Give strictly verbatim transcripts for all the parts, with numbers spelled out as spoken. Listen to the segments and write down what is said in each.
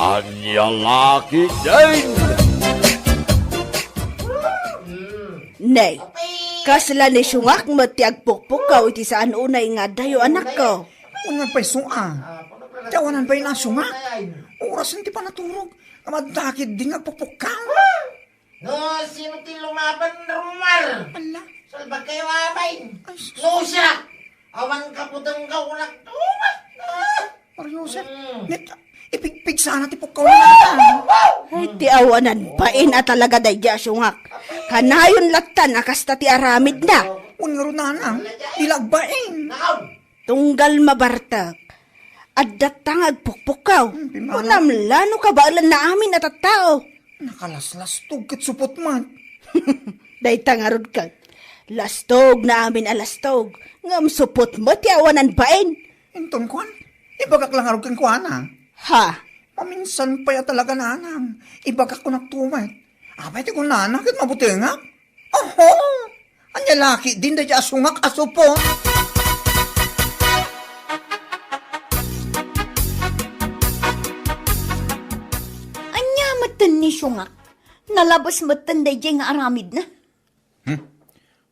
Ania la ketdin? Ne, kasla ni Siungak met ti agpukpukkaw iti saan unay nga addayo, anakko. Unay pay, Siungak. Ti awanan pay na, Siungak. Orasen ti panaturog. Amadda ketdin nga agpukpukkaw. No, sino ti lumaban, Romar? Ala. Salbag kayo, amay. Ay, sus. No, siya. Awan kaputengko, kunak tumas. Ah. Mario Joseph, mm, net, ipigpigsa na ti pukkaw na. Ay, ti awanan bain a talaga daydi a Siungak. Kanayon latta a kasta ti aramidna. Wen ngarud, nanang, di la agbain. Tunggal mabartek, addatta nga agpukpukkaw. Hmm, pimanaw. Kunam la no kabaelanna amin a tattao. Nakalaslastog ket supot man. Dayta ngarud ket, lastog na amin a lastog, ngem supot met ti awanan bain. Inton kuan, ibagak la ngarud kenkuana. Ha? Maminsan pay a talaga, nanang, ibagak kunak tumet. Apay ti kunana ket mabutengak? Oho! Ania la ketdin daydi a Siungak a supot? Ania metten ni Siungak? Nalabes metten daydiay nga aramidna? Hmm?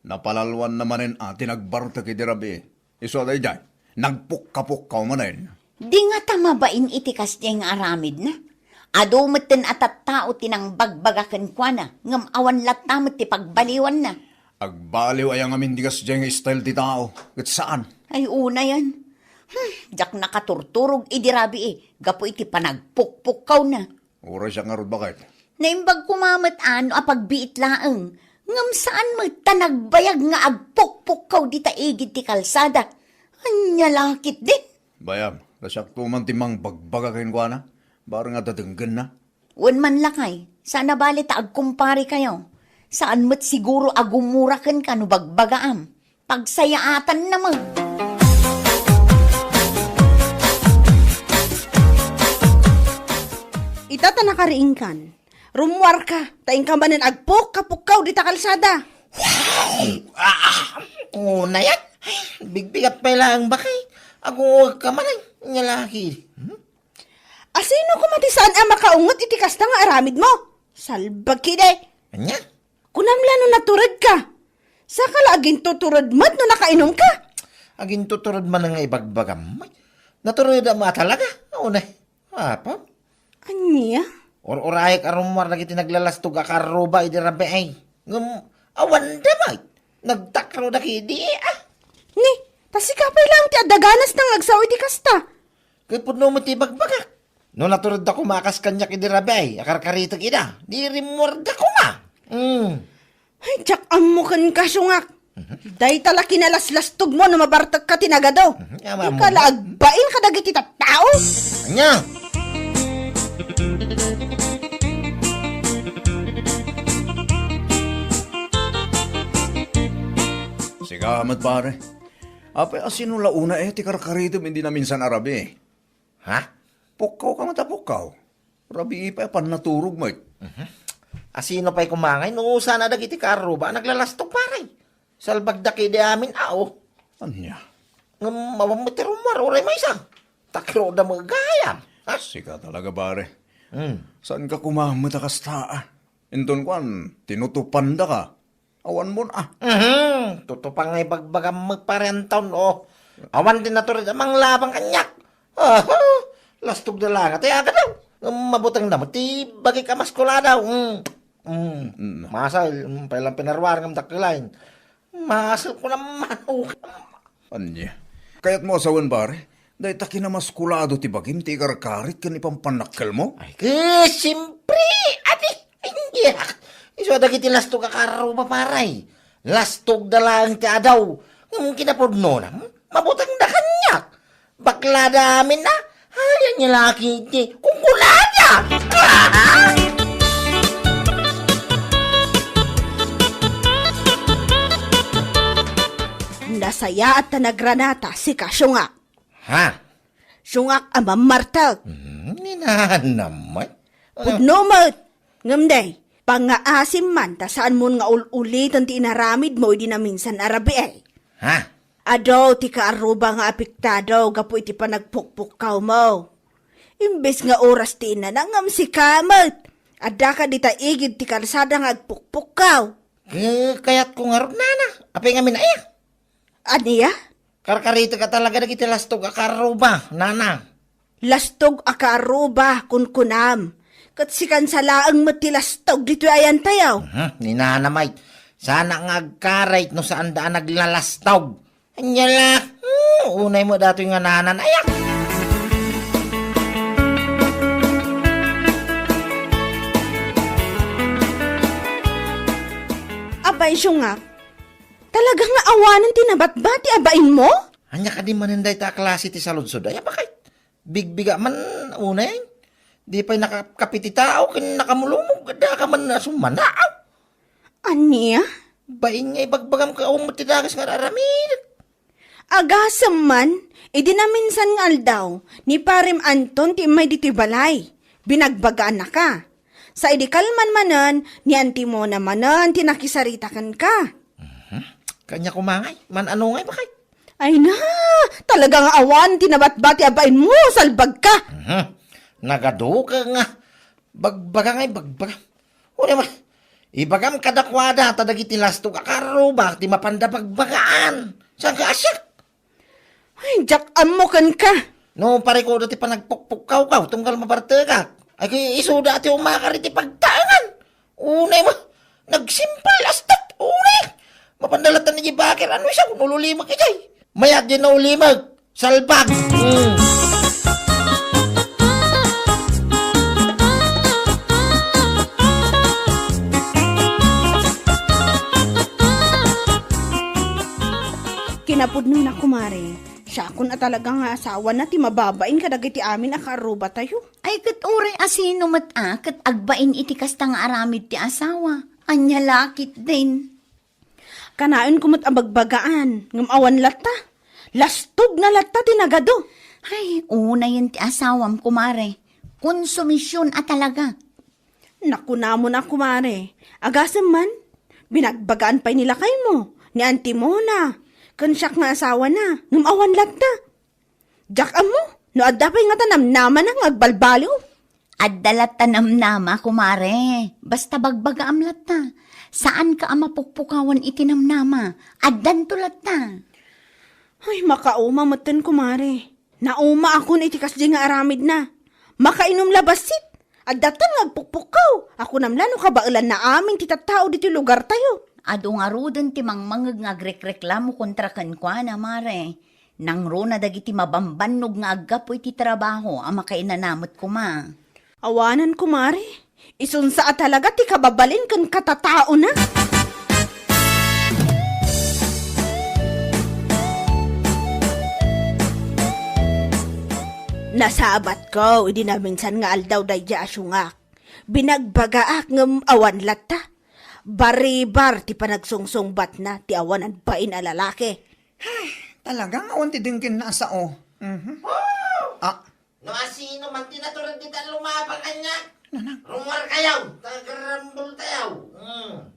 Napalalwanna manen a ti nagbartek idi rabii. Isu a daydiay, nagpukkapukkaw manen. Di ngata mabain iti kasdiay nga aramidna. Adu metten a tattao ti nangbagbaga kenkuana, ngem awan latta met ti pagbaliwanna. Agbaliw aya ngamin ti kasdiay nga style ti tao, ket saan? Ay, unayen. Hmm, diak nakaturturog idi rabii gapu iti panagpukpukkawna. Uray siak ngarud, baket. Naimbag koma met a no a pagbiit laeng, ngem saan met ta nagbayag nga agpukpukkaw dita igid ti kalsada. Ania la ketdin? Bayam, ta siakto man ti mangbagbaga kenkuana, bareng a denggenna. Wen man lakay, saan a bali ta agkumparekayo. Saan met siguro a gumura kenka no bagbagaam. Pagsayaatanna met. Ita ta nakariingkan, rummuarka, ta inka manen agpukkapukkaw dita kalsada. Ah, unayen. Bigbigat pay laeng, baket. Agungugka manen, ania la ketdi. Hmm? Asino koma ti saan a makaunget iti kasta nga aramidmo? Salbag ketdi. Ania? Kunam la no naturedka. Saka la agintutured met no nakainumka. Agintutured man nga ibagbagam. Naturedam a talaga. Unayen. Apo? Ania? Ur-urayek a rummuar dagiti naglalastog a karruba idi rabii. Ngem awanda met. Nagtakroda ketdi, ah. Ni, ta sika pay laeng ti adda ganasna nga agsao iti kasta. Ket pudno met ti ibagbagak. No naturedda koma a kas kaniak idi rabii a karkaritek ida, di rimmuarda koma. Mm. Ay, diak ammo kenka, Siungak. Mhm. Dayta la kinalaslastogmo no mabartekka ti nagadu. Mhm. Dika la agbain kadagiti tattao. Ania? Sika met, pare. Apay, asino la unay ti karkaritem idi naminsan a rabii? Ha? Pukkaw ka met a pukkaw. Rabii pay a pannaturog met. Mhm. Asino pay koma ngay no sana dagiti karruba a naglalastog, pare? Salbagda ketdi amin a, o. Ania? Ngem awan met ti rummuar uray maysa. Takroda met gayam. Ha? Sika talaga, pare. Hmm. Saanka koma met a kasta, a? Inton kuan, tinutupandaka. Awan mon, a. Mhm. Tutupan nga ibagbagam met, pare Anton, o. Awan ti natured a manglabang kaniak. Aha. Lastogda la nga ti agadaw. Mabutengda met ti bagik a maskuladaw. Mm. Mm. Mm. Masay, mm, pay lang pinaruar ngem dakkel laeng. Masay ko naman, o. Ania? Kayatmo a sawen, pare? Dayta kinamaskulado ti bagim ti ikarkarit ken ipampannakkelmo? Ay, ket, siempre, adi, indiak. Isu a dagiti lastog a karruba, pare. Lastogda laeng ti adaw. Ngem kinapudnona, mabutengda kaniak. Baklada amin a, ay, ania la ketdi, kungkunada! Nasayaat ta nagranata, sika, Siungak. Ha? Siungak a mammartek. Hmm, ni nanam met. Pudno met. Ngem day, pangngaasim man ta saanmon nga ul-uliten ti inaramidmo idi naminsan a rabii. Ha? Adu ti kaarruba nga apektado gapu iti panagpukpukkawmo. Imbes nga oras ti inana, ngem sika met. Adda ka dita igid ti kalsada nga agpukpukkaw. Ke-, kayatko ngarud, nana. Apay ngamin aya? Ania? Karkaritek a talaga dagiti lastog a karuba, nana. Lastog a karuba, kunkunam. Ket sikan sa laeng met ti lastog ditoy ayantayo. Mhm, ni nana met. Sana nga agkarayt no saanda a naglalastog. Anya la, hmm, unay met datoy nga nanan. Ayak! Apay, siungak, talaga nga awanen ti nabatbati a bainmo? Ania kadi manen dayta a klase ti saludsod? Ay, apakay? Bigbiga man, unay. Di pay nakakape ti tao, ken nakamulumog, adda ka man a sumana. Ania? Bain nga ibagbagam ket awan met ti dakes nga ar-aramidek. Agasem man, idi naminsan nga aldaw, ni Parem Anton ti immay ditoy balay. Binagbagaannaka. Sa idi kalman manen, ni Antimona manen ti nakisarita kenka. Mhm. Kanya kumangay, man-ano ngay bakay? Ay na, talaga nga awan ti nabatbati a bainmo, salbagka. Mhm. Nagaduka nga. Bagbaga ngay, bagbaga. Una ma, ibagam kadakuada ta dagiti lastog a karrubak ti mapanda bagbagaan. Saan ka asyak? Ay, diak ammo kenka. No, parikudo ti panagpukpukkawkaw, tunggal mabartekak. Ay, kay isuda ti umakar iti pagtaengan. Unay mo, nagsimpal, astat, unay. Mapanda latta ni Jibakir, ano isang, nululimek ijay. Mayat di naulimek. Salbag! Mm. Kinapudnona, kumare, siakon a talaga nga asawana ti mababain kadagiti amin a kaarrubatayo. Ay, ket uray a sino met a ket agbain iti kasta nga aramid ti asawa. Ania la ketdin? Kanaenko met a bagbagaan, ngem awan latta. Lastogna latta ti nagadu. Ay, unayen ti asawam, kumare. Konsumision a talaga. Nakunamon a, kumare. Agasem man, binagbagaan pay ni lakaymo, ni Auntie Mona, ken siak nga asawana, ngem awan latta. Diak ammo no adda pay ngata namnamana nga agbalbaliw. Adda latta namnama, kumare. Basta bagbagaam latta. Saanka a mapukpukawan iti namnama. Addanto latta. Ay, makauma metten, kumare. Naumaakon iti kasdi nga aramidna. Makainom la bassit. Adda ta nga agpukpukkaw. Akunam la no kabaelanna amin ti tattao ditoy lugartayo. Adu ngaruden ti mangmangeg nga agrekreklamo kontra kenkuana, mare. Nangruna dagiti mabambannog nga aggapu iti trabaho a makainana met koma. Awanen, kumare. Isunsa a talaga ti kababalin ken katataona. Nasabatko idi naminsan nga aldaw daydiay a siungak. Binagbagaak ngem awan latta. Baribar ti panagsungsungbatna ti awan a bain a lalaki. Ay, talagang awan ti denggenna a sao. Mhm. Ah. No asino man ti natured dita lumabang kaniak, Nanang. Rummuar kayo, tagarambol tayo. Hmm.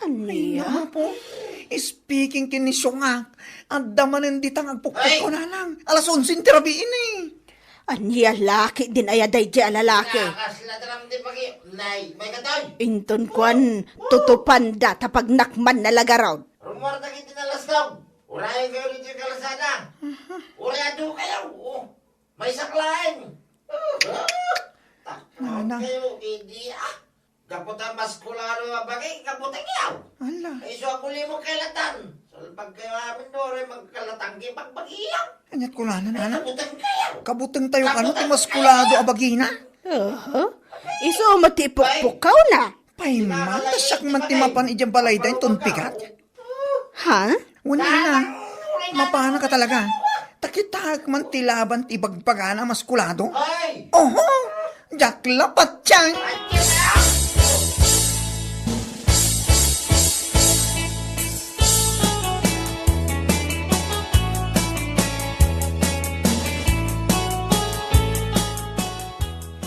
Ay, ania? Apo, speaking ken ni siungak, adda manen dita nga agpukpukkaw, Nanang. Alas onse ti rabii ni. Ania la ketdin aya daydiay a lalaki? Nakasla ti ram ti pagi-, nay, may katoy. Inton kuan, tutupanda ta pagnakmanna la garud. Rummuar dagiti nalastog. Urayen kayo ditoy kalsada. Aha. Uray adu kayo. Oh. Maysak laeng. Nana. Takot kayo, idi, ah. Gapu ta maskulado a bagi, gapu ta kiyaw. Ala. Ay, isu a kulimong kailatan. Salbag kayo amin, no, ray magkalatang ki pagbagiyaw. Aniat kunana, Nana? Kabuteng kayo. Kabuteng tayo, ano, ti maskulado a bagina? Aha. Isu met ti ipukpukkaw na. Pay man, ta siak man ti mapan idiay balay da inton pigat. Ha? Wen, Nana, mapanak a talaga. Ta kitaek man ti laban ti ibagbagana a maskulado. Oho, diak la patien.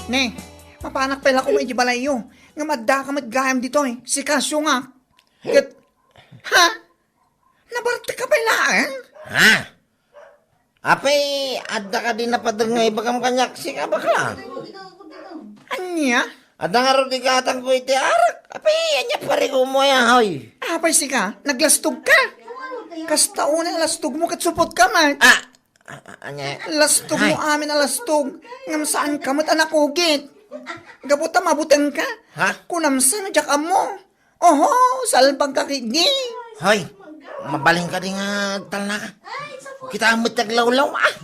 Ne, mapanak pay la koma idiay balayyo. Ngem addaka met gayam ditoy. Sika, siungak. Ket, ha? Nabartek ka pay laeng? Ha? Apay, adda kadi napader nga ibagam kaniak, sika, bakla? Ania? Adda ngarud igatangko iti arak. Apay, ania parikumo aya, hoy? Apay, sika, naglastog ka? Kasta unay a lastog mo ket supot ka met. Ah, ah, ah, ania? Lastog mo Ay. amin a lastog, ngem saan ka met a nakugit. Gapu ta mabuteng ka? Ha? Kunam sa no diak ammo. Oho, salbag ka kidi. Hoy, mabalin ka di nga agtalna ka. Kita met ti aglawlaw, ah.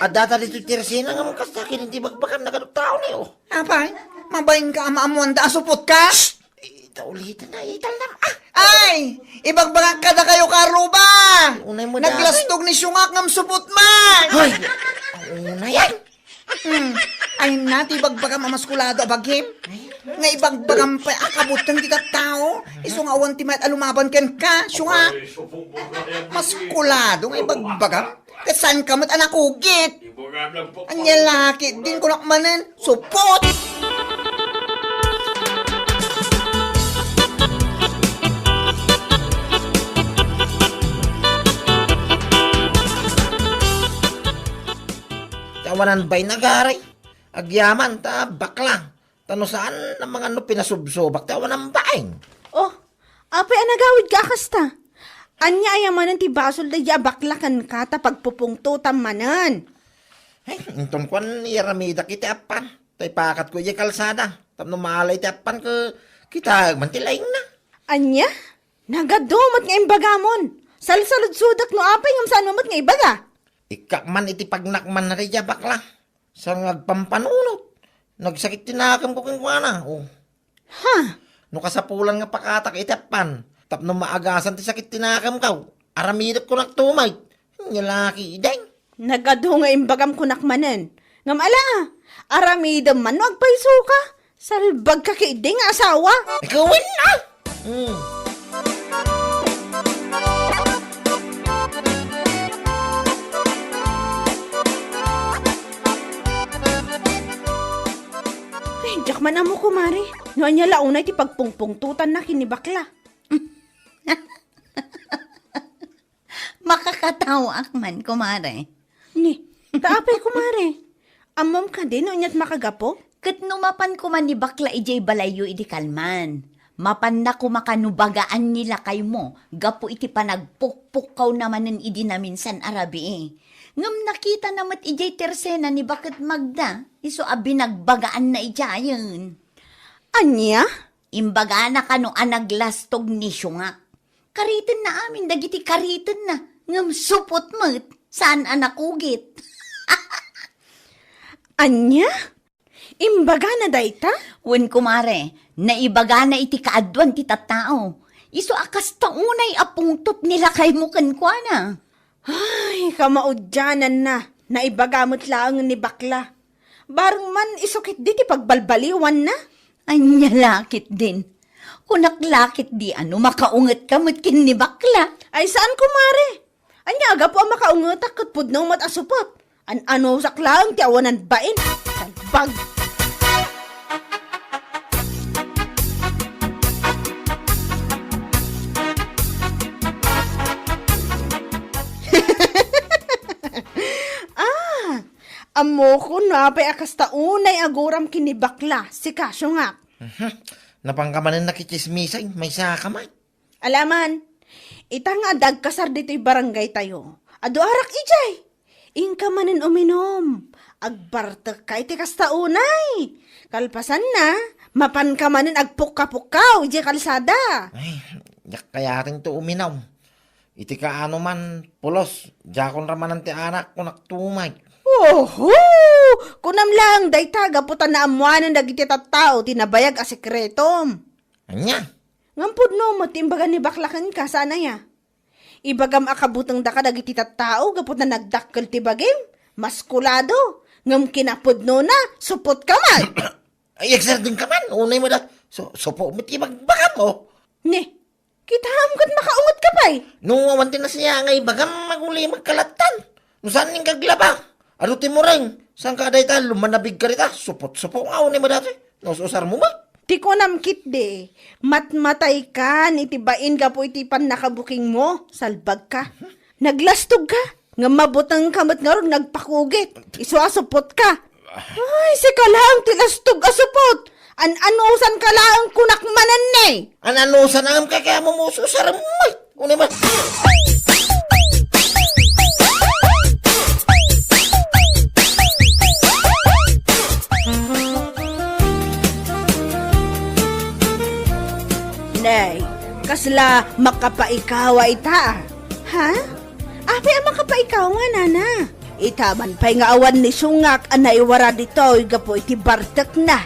Adda ta ditoy tersena nga kasta ken ti bagbagam, nagadu tao ni, oh. Apay, mabalin ka a maammoanda a supot ka? Ita ulitan na, italna, ah. Ay, ibagbagak kadakayo, karuba. Unay mo dati. Naglastog ni Siungak ngem supot man. Hoy, unay, ay. Hmm. Ay na, ti ibagbagam a maskulado a bagim. Nga ibagbagam pay a kabuteng ti tattao. Isu nga awan ti mayat a lumaban kenka, Siungak. Maskulado nga ibagbagam. Ket saan ka met a nakugit. Ania la ketdin kunak manen, supot! Ti awanan bain agaray. Agyaman ta bakla. Ta no saan a mangan no pinasubsobak ti awanan bain. Oh, apay a nagawidka a kasta? Ania aya manen ti basol daydi a bakla kenka ta pagpupungtotam manen? Ay, inton kuan, iyaramidak iti appan. Ta ipakatko idiay kalsada. Tapno maala iti appan ket kitaek man ti laingna. Ania? Nagadu met nga imbagamon. Salsaludsodak no apay ngem saan mo met nga ibaga. Ikkak man iti pagnakmanna daydi a bakla. Saan nga agpampanunot. Nagsakit ti nakemko kenkuana. Oh. Ha? No kasapulan nga pakatak iti appan, tapno maagasan ti sakit ti nakemko, aramidek kunak tumay. Ania la ketdin. Nagadu nga imbagam kunak manen. Ngem ala, aramidem man no agpayso ka. Salbag ka ketdi nga asawa. Ikaw, wen, ah! Hmm. Ay, diak man ammo, kumare. No ania la unay ti pagpungpungtotanna ken ni bakla. Makakataoak man, kumare. Ni, ta apay, kumare? Ammom kadi no aniat makagapu? Ket no mapan koma ni bakla idiay balayyo idi kalman, mapanna koma kano bagaan ni lakaymo gapu iti panagpukpukkawna manen idi naminsan a rabii. Ngem nakitana met idiay tersena ni Baket Magda, isu a binagbagaanna idiayen. Ania? Imbagana kano a naglastog ni Siungak. Karitenna amin dagiti karitenna, ngem supot met, saan a nakugit. Ania? Imbagana dayta? Wen, kumare, naibagana iti kaaduan ti tattao. Isu a kasta unay a pungtot ni lakaymo kenkuana. Ay, kamaudiananna, naibaga met laeng ni bakla. Bareng man isu ketdi ti pagbalbaliwanna. Ania la ketdin? Kunak la ketdi a no makaungetka met ken ni bakla. Ay, saan, kumare. Ania a gapu a makaungetak ket pudno met a supot? An-anusak laeng ti awanan bain. Salbag! Ah, ammokon no apay a kasta unay a guram ken ni bakla, sika, Siungak. Mhm. Napanka manen nakitsismisay, maysa ka man. Alaman, ita nga adda agkasar ditoy barangaytayo, adu arak idiay. Inka manen uminom. Agbartekka iti kasta unay. Kalpasanna, mapanka manen agpukka-pukkaw idiay kalsada. Ay, diak kayatento uminom. Iti kaano man, pulos, diakon ramanan ti anak, kunak tumay. Oho! Kunam laeng dayta gapu ta naammoanen dagiti tattao ti nabayag a sekretom. Ania? Ngem pudno met ti imbaga ni bakla kenka, saan aya? Ibagam a kabutengda kadagiti tattao gapu ta nagdakkel ti bagim, maskulado, ngem kinapudnona, supot ka man. Ay, excited ka man, unay mo da. So, supo met ti bagbagam, oh. Ni, kitaem ket makaunget ka pay. No, awan ti nasiya nga ibagam, aguli magkalatan. No saan ning kaglaba? Adu ti mureng, saan ka dayta, lumanabig ka dita, supot-supo nga, unay mo dati. Naus-usar mo ba? Ti kunam ketdi, matmatay kan iti bain gapu iti pannakabukingmo, salbag ka. Naglastog ka. Ngem mabutengka met ngarud nga agpakugit. Isu a supotka. Ay, sika laeng ti lastog a supot. An-anusanka laeng kunak manen ni. An-anusan ngem kay kaya mo mususarem met. Unay man. Nay, kasla makapaikawa ita? Ha? Apay a makapaikawa, nana? Ita man pay nga awan ni Sungak a naiwara ditoy gapu iti bartekna.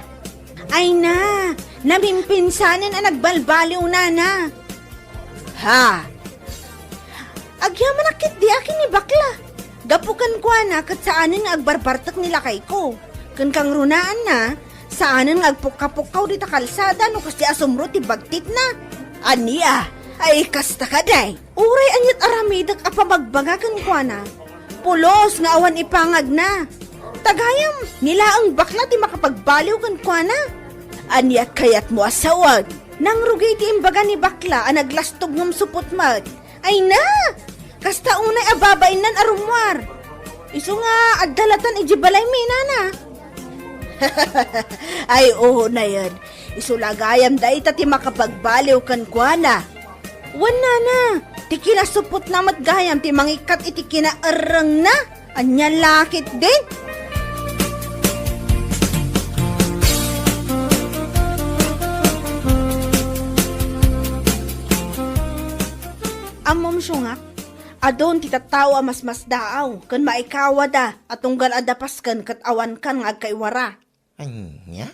Ay na, namimpinsanen a nagbalbaliw, nana. Ha? Agyamanak ketdi a ken ni bakla. Gapu kenkuana ket saanen nga agbarbartek ni lakayko. Ken kangrunaanna, saanen nga agpukka-pukkaw dita kalsada no kasdi a sumro ti bagtitna. Ania? Ay, kasta kadi. Uray ania't aramidek a pabagbaga kenkuana, pulos nga awan ipangagna. Ta gayam, ni laeng bakla ti makapagbaliw kenkuana. Ania't kayatmo a sawen? Nangrugi ti imbaga ni bakla a naglastog ngem supot met. Ay na! Kasta unay a babainnan a rummuar. Isu nga adda latan idiay balaymi, nana. Ay, unayen. Isu la gayam dayta ti makapagbaliw kenkuana. Wen, nana, ti kinasupotna met gayam ti mangikkat iti kinaerrengna. Ania la ketdin? Ammom, Sungak, adun ti tattao a masmasdaaw ken maikawada a tunggal adda pasken ket awankan nga agkaiwara. Ania?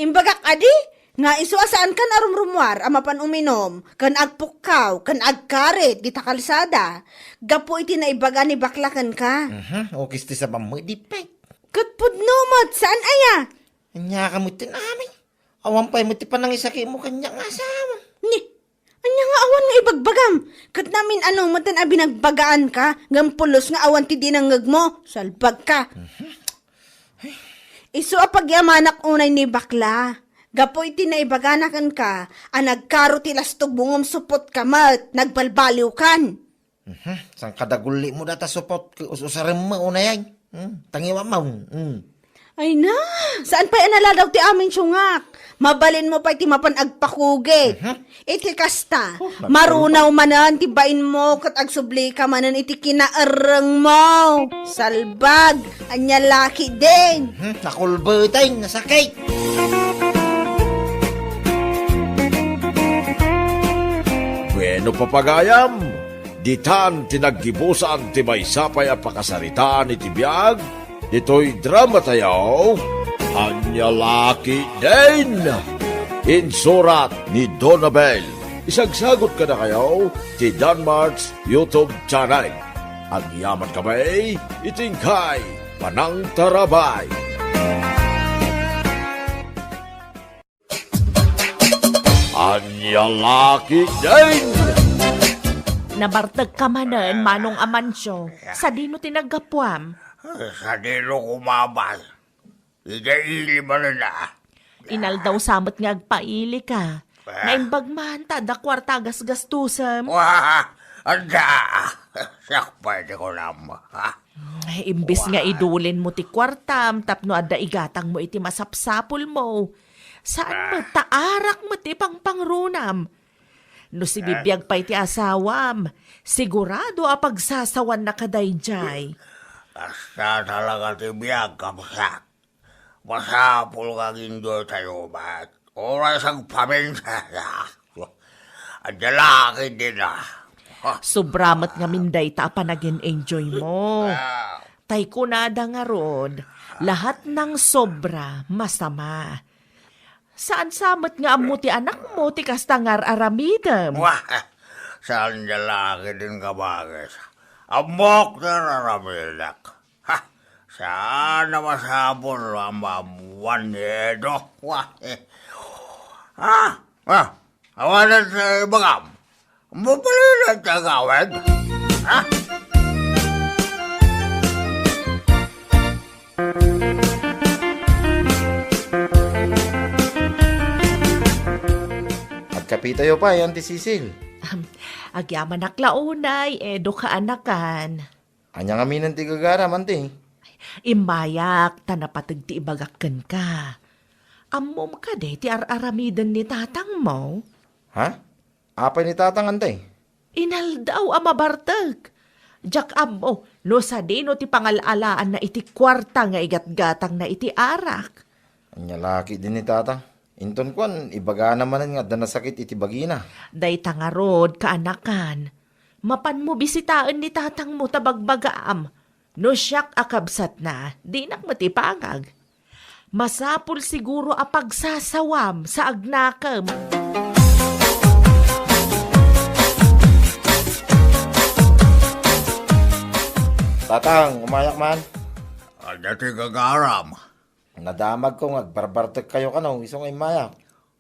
Imbagak kadi nga isu a saankan a rumrummuar a mapan uminum ken agpukkaw ken agkarit dita kalsada gapu iti naibaga ni bakla kenka. Mhm, ukis ti sabam mo, di pay. Ket pudno met, saan aya? Ania ka met ti amin? Awan pay met ti panangisakimo kaniak nga asawam. Ni, ania nga awan nga ibagbagam? Ket namin-ano met a binagbagaanka, ngem pulos nga awan ti dinengngegmo. Salbagka. Mhm. Isu a pagyamanak unay ni bakla. Gapu iti naibagana kenka a nagkaro ti lastog mo ngem supotka met, nagbalbaliwkan. Mhm. Saan ka dagulimo data supot, us-usarem mo unay ay. Hmm, tangiwam mo. Hmm. Ay na, saan pay a naladaw ti amin, Sungak? Mabalin mo pay ti mapan agpakugit. Mhm. Iti kasta, oh, nagpulba. Marunaw manen ti bain mo ket agsubli ka manen iti kinaerreng mo. Salbag, ania la ketdin? Hmm, nakulbetay, nasakit. Bueno, papagayam, ditan ti naggibusan ti maysa pay a pakasaritaan iti biag ditoy drama tayo, Ania la ketdin? Insurat ni Donabel. Isagsagot kadakayo ti Danmart's YouTube channel. Agyaman kami iti inkay panangtarabay. Ania la ketdin? Nabartek ka manen, Manong Amancio. Sadino ti naggapuam? Sadino kumabal? Ida ili manen a. Inaldaw sa met nga agpaili ka. Ah. Naimbag man, ta adda kuarta a gasgastusem. Wah, adda. Siak pay ti kunam, ha? Imbis nga idulin mo ti kuartam tapno adda igatang mo iti masapsapul mo. Saan met ta arak met ti pangpangrunam. No sibibiag pay ti asawam, sigurado a pagsasawanna kadaydiay. Kasta talaga ti biag, kabsat. Masapul nga aginjoy tayo met. Oras agpaminsa. Adda la ketdin a. Sobra met ngamin dayta a panagin-enjoy mo. Ah. Tay kunada ngarud, lahat ng sobra, masama. Saan sa met nga ammo ti anak mo ti kasta nga ar-aramidem? Wah, saan da la ketdin, kabagis. Ammok ti ar-aramidek. Ha, saan a masapul a maammuan ni Edo. Wah, eh. Ah, ah, awanen ti ibagam. Mapalina ti agawid. Ha? Agkapitayo pay, Auntie Cecil. Ahem, agyamanak la unay, Edo, kaanakan. Ania ngamin ti gagaram, anti? Immayak, ta napateg ti ibagak kenka. Ammom kadi ti ar-aramiden ni tatangmo? Ha? Apay ni tatang, anti? Inaldaw a mabartek. Diak ammo no sadino ti pangal-alaanna iti kuarta nga igatgatangna iti arak. Ania la ketdin ni tatang? Inton kuan, ibagana manen nga adda nasakit iti bagina. Dayta ngarud, kaanakan. Mapanmo bisitaen ni tatangmo ta bagbagaam. No siak a kabsatna, dinak met ipangag. Masapul siguro a pagsasawam sa agnakem. Tatang, umayak man. Adda ti gagaram. Nadamagko nga agbarbartek kayo kano, isu nga immayak.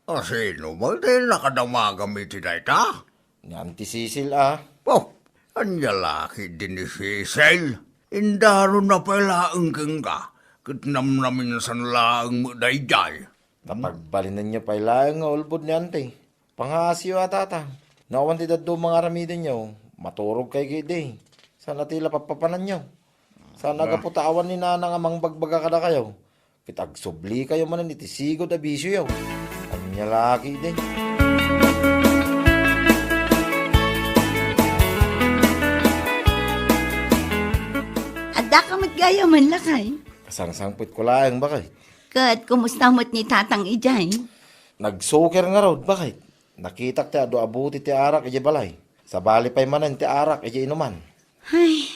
A, sino man ti nakadamagam iti dayta? Ni Auntie Cecil a. Oh, ania la ketdin ni Cecil? Indaronna pay laeng kenka, ket namnaminsan laeng met daydiay. Ta pagbalinenyo pay laeng nga ulbod ni Auntie. Pangaasiyo a tatang. No awan ti dadduma nga aramidenyo, maturog kayo ketdi. Saan a ti la pappapananyo? Saan a gapu ta awan ni nanang a mangbagbaga kadakayo? Ket agsublikayo manen iti sigud a bisioyo. Ania la ketdi? Addaka met gayam, lakay? Kasangsangpetko laeng, baket. Ket kumusta met ni tatang idiay? Nagsuker ngarud, baket. Nakitak ti adu a buti ti arak idiay balay. Sabali pay manen ti arak idiay inuman. Ay,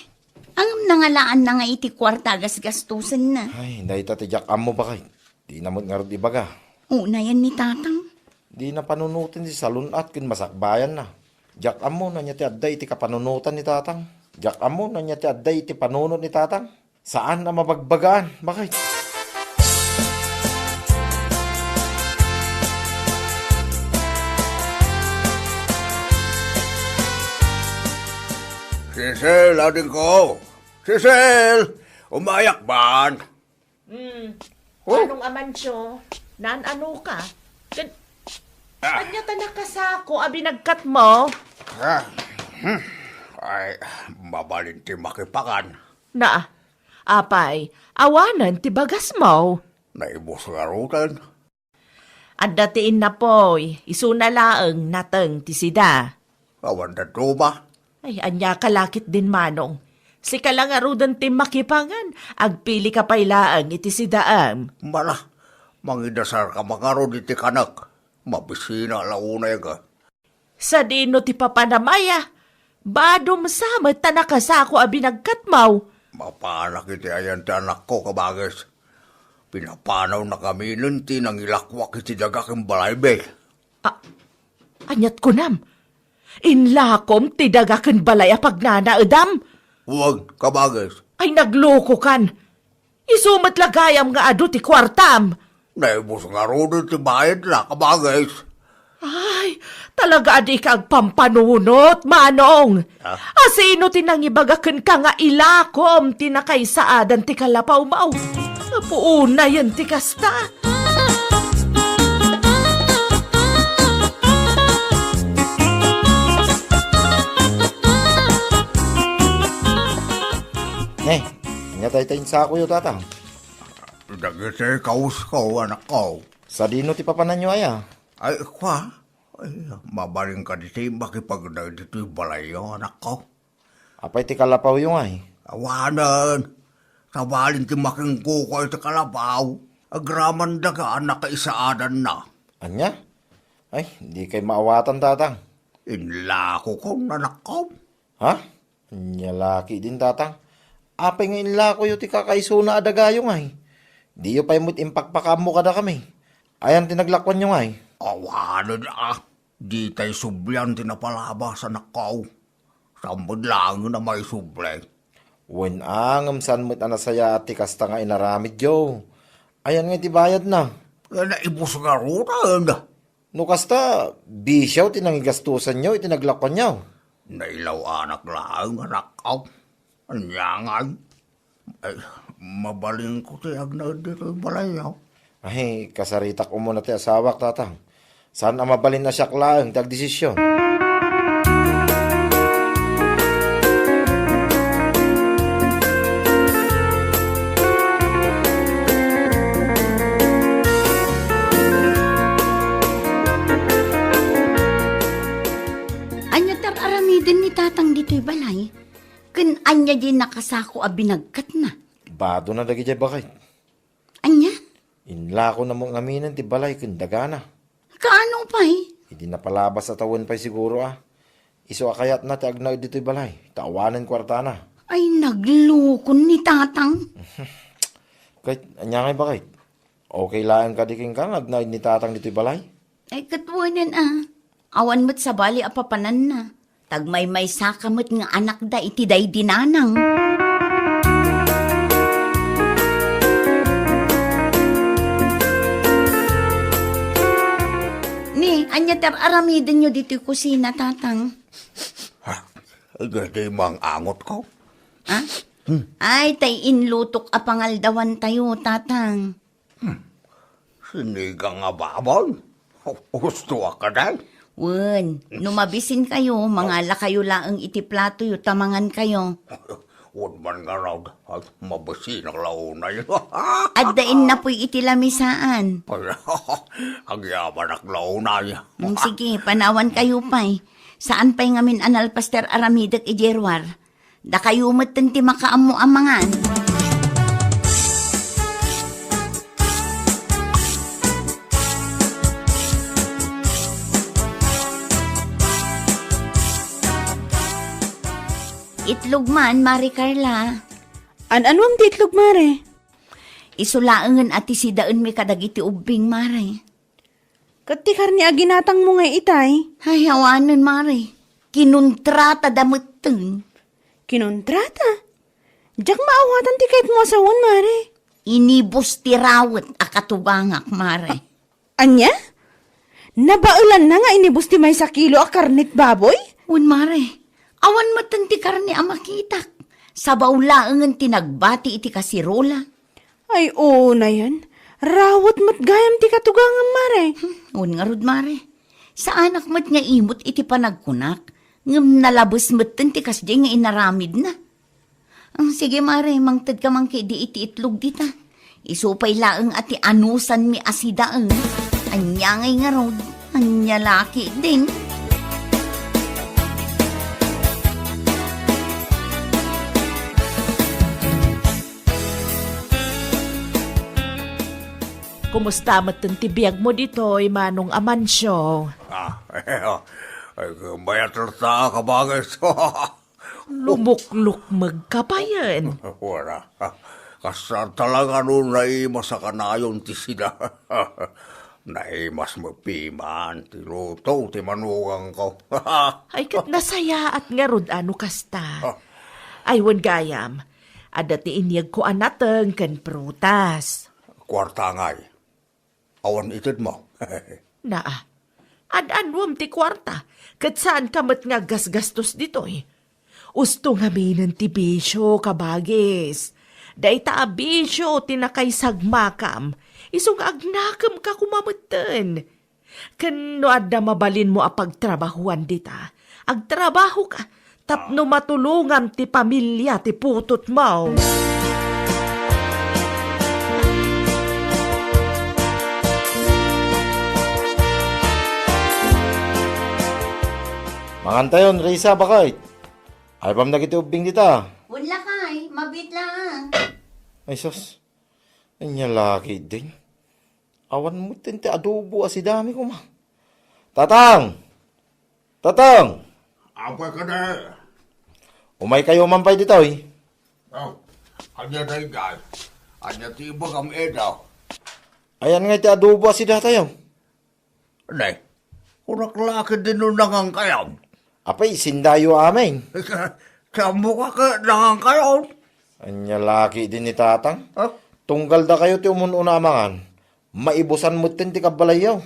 ngem nangalaanna nga iti kuarta a gasgastosenna. Ay, dayta ti diak ammo, baket. Dina met ngarud ibaga. Unayen ni tatang. Dina panunoten ti salun-at ken masakbayanna. Diak ammo no ania ti adda iti kapanunotan ni tatang. Diak ammo no ania ti adda iti panunot ni tatang. Saan a mabagbagaan, baket. Cecil, adingko! Cecil! Umayak man! Hmm. Oh. Manong Amancio, naan-ano ka? Kan-, Ah. Ania ta nakasako a binagkatmo? Ah, hmm. Ay, mabalin ti makipangan. Na, apay, awanen ti bagasmo? Naibus ngaruden. Adda ti innapoy, isuna laeng nateng ti sida. Awan dadduma. Ay, ania ka la ketdin, manong? Sika la ngaruden ti makipangan, agpilika pay laeng iti sidaem. Mala, mangidasarka man ngarud iti kanek. Mabisina la unay ka. Sadino ti papanam aya? Badom sa met ta nakasako a binagkatmo. Mapanak iti ayan ti anakko, kabagis. Pinapanawna kaminen ti nangilakoak iti daga ken balaymi. A-, aniat kunam? Inlakom ti daga ken balay a pagnanaedam? Wen, kabagis. Ay, naglokokan. Isu met la gayam nga adu ti kuartam. Naibus ngaruden ti bayadna, kabagis. Ay, talaga a dika agpampanunot, manong. Ah? A sino ti nangibaga kenka nga ilakom ti nakaisaadan ti kalapawmo? Apo, unayen ti kasta. Ne, ania dayta insakoyo, tatang? Dagiti kawusko, anakko. Sadino ti papananyo aya? Ay, kua? Ay, mabalin kadi ti makipagna ditoy balayyo, anakko. Apay ti kalapawyo ngay? Awanen. Sabali ti makingkuko iti kalapaw. Agraman daga a nakaisaadanna. Ania? Ay, dikay maawatan, tatang. Inlakokon, anakko. Ha? Ania la ketdin, tatang? Apay nga inlakoyo ti kakaisuna a dagayo ngay? Diyo pay met impakpakaammo kadakami. Ayan ti naglakuanyo ngay? Awanen a. Ditay sublian ti napalabas, anakko. Saan met laengen a maisubli? Wen a, ngem saan met a nasayaat ti kasta nga inaramidyo. Ayan ngay ti bayadna? Naibus ngaruden. No kasta, bisio ti nangigastosanyo iti naglakuanyo. Nailaw-anak laeng, anakko. Ania ngay? Ay, mabalinko ti agnaed ditoy balayyo. Ay, kasaritak umuna ti asawak, tatang. Saan a mabalin a siak laeng ti agdesision. Balay, ken ania diay nakasako a binagkatna? Badona dagidiay baket. Ania? Inlakona met ngaminen ti balay ken dagana. Kaano pay? Idi napalabas a tawen pay siguro a. Isu a kayatna ti agnaed ditoy balay, ta awanen kuartana. Ay, naglukon ni Tatang. Ket, ania ngay baket? Okay laeng kadi kenka nga agnaed ni Tatang ditoy balay? Ay, ket wen a. Awan met sabali a papananna. Tagmaymaysaka met nga anakda iti daydi nanang. Ni, ania ti ar-aramidenyo ditoy kusina, Tatang? Ha? Dagiti mang-angotko? Ha? Ay, tay inlutok a pangaldawantayo, Tatang. Sinigang a baboy? Husto a kadi? Wen, no mabisinkayo, mangalakayo laeng iti platoyo ta mangankayo. Wen man ngarud, ay, mabisinak la unay. Adda innapoy iti lamisaan. Agyamanak la unay. Mm, sige, panawankayo pay. Saan pay ngamin a nalpas ti ar-aramidek idiay ruar? Dakayo metten ti makaammo a mangan. Itlog man, Mare Carla. An-anuam ti itlog, Mare? Isu laengen a ti sidaenmi kadagiti ubbing, Mare. Ket ti karne a ginatangmo ngay itay? Ay, awanen, Mare. Kinontrata da metten. Kinontrata? Diak maawatan ti kayatmo a sawen, Mare. Inibus ti rawet a katugangak, Mare. Ania? Nabaelanna nga inibus ti maysa kilo a karnet baboy? Wen, Mare. Awan metten ti karne a makitak. Sabaw laengen ti nagbati iti kasirola. Ay, unayen. Rawet met gayam ti katugangam, Mare. Hmm, wen ngarud, Mare. Saanak met nga imut iti panagkunak, ngem nalabes metten ti kasdiay nga inaramidna. Ah, sige, Mare, mangtedka man ketdi iti itlog dita. Isu pay laeng a ti anusanmi a sidaen. Ania ngay ngarud? Ania la ketdin? Kumusta metten ti biagmo ditoy, Manong Amancio? Ah, ay, mayat latta, kabagis. Lumuklukmeg ka payen. Wala. Kasla talaga no naimas a kanayon ti sida. Naimas met piman ti luto ti manugangko. Ay, ket nasayaat ngarud a no kasta. Ah. Ay, wen gayam, adda ti inyegko a nateng ken prutas. Kuarta ngay. Awan itedmo. Naa, ad-aduem ti kuarta, ket saanka met nga aggasgastos ditoy. Usto ngaminen ti bisio, kabagis. Dayta a bisio ti nakaisagmakam, isu nga agnakemka koma metten. Ken no adda mabalinmo a pagtrabahuan dita, agtrabahoka tapno matulongam ti pamilia ti putotmo. Mangantayon, Risa, baket. Aybam dagiti ubbing dita. Wen lakay, mabiit laeng. Ay, sus. Ania la ketdin? Awan metten ti adobo a sidami koma. Tatang! Tatang! Apay kadi? Umaykayo man pay ditoy. Oh, ania daydiay? Ania ti ibagam, Edo? Ayan nga iti adobo a sidatayo. Ne, kunak la ketdin no nangankayon. Apay, sindayo amin. Ti ammoka ket nangankayon. Ania la ketdin ni Tatang? Ah? Tunggal dakayo ti umun-una a mangan. Maibusan metten ti kabbalayyo.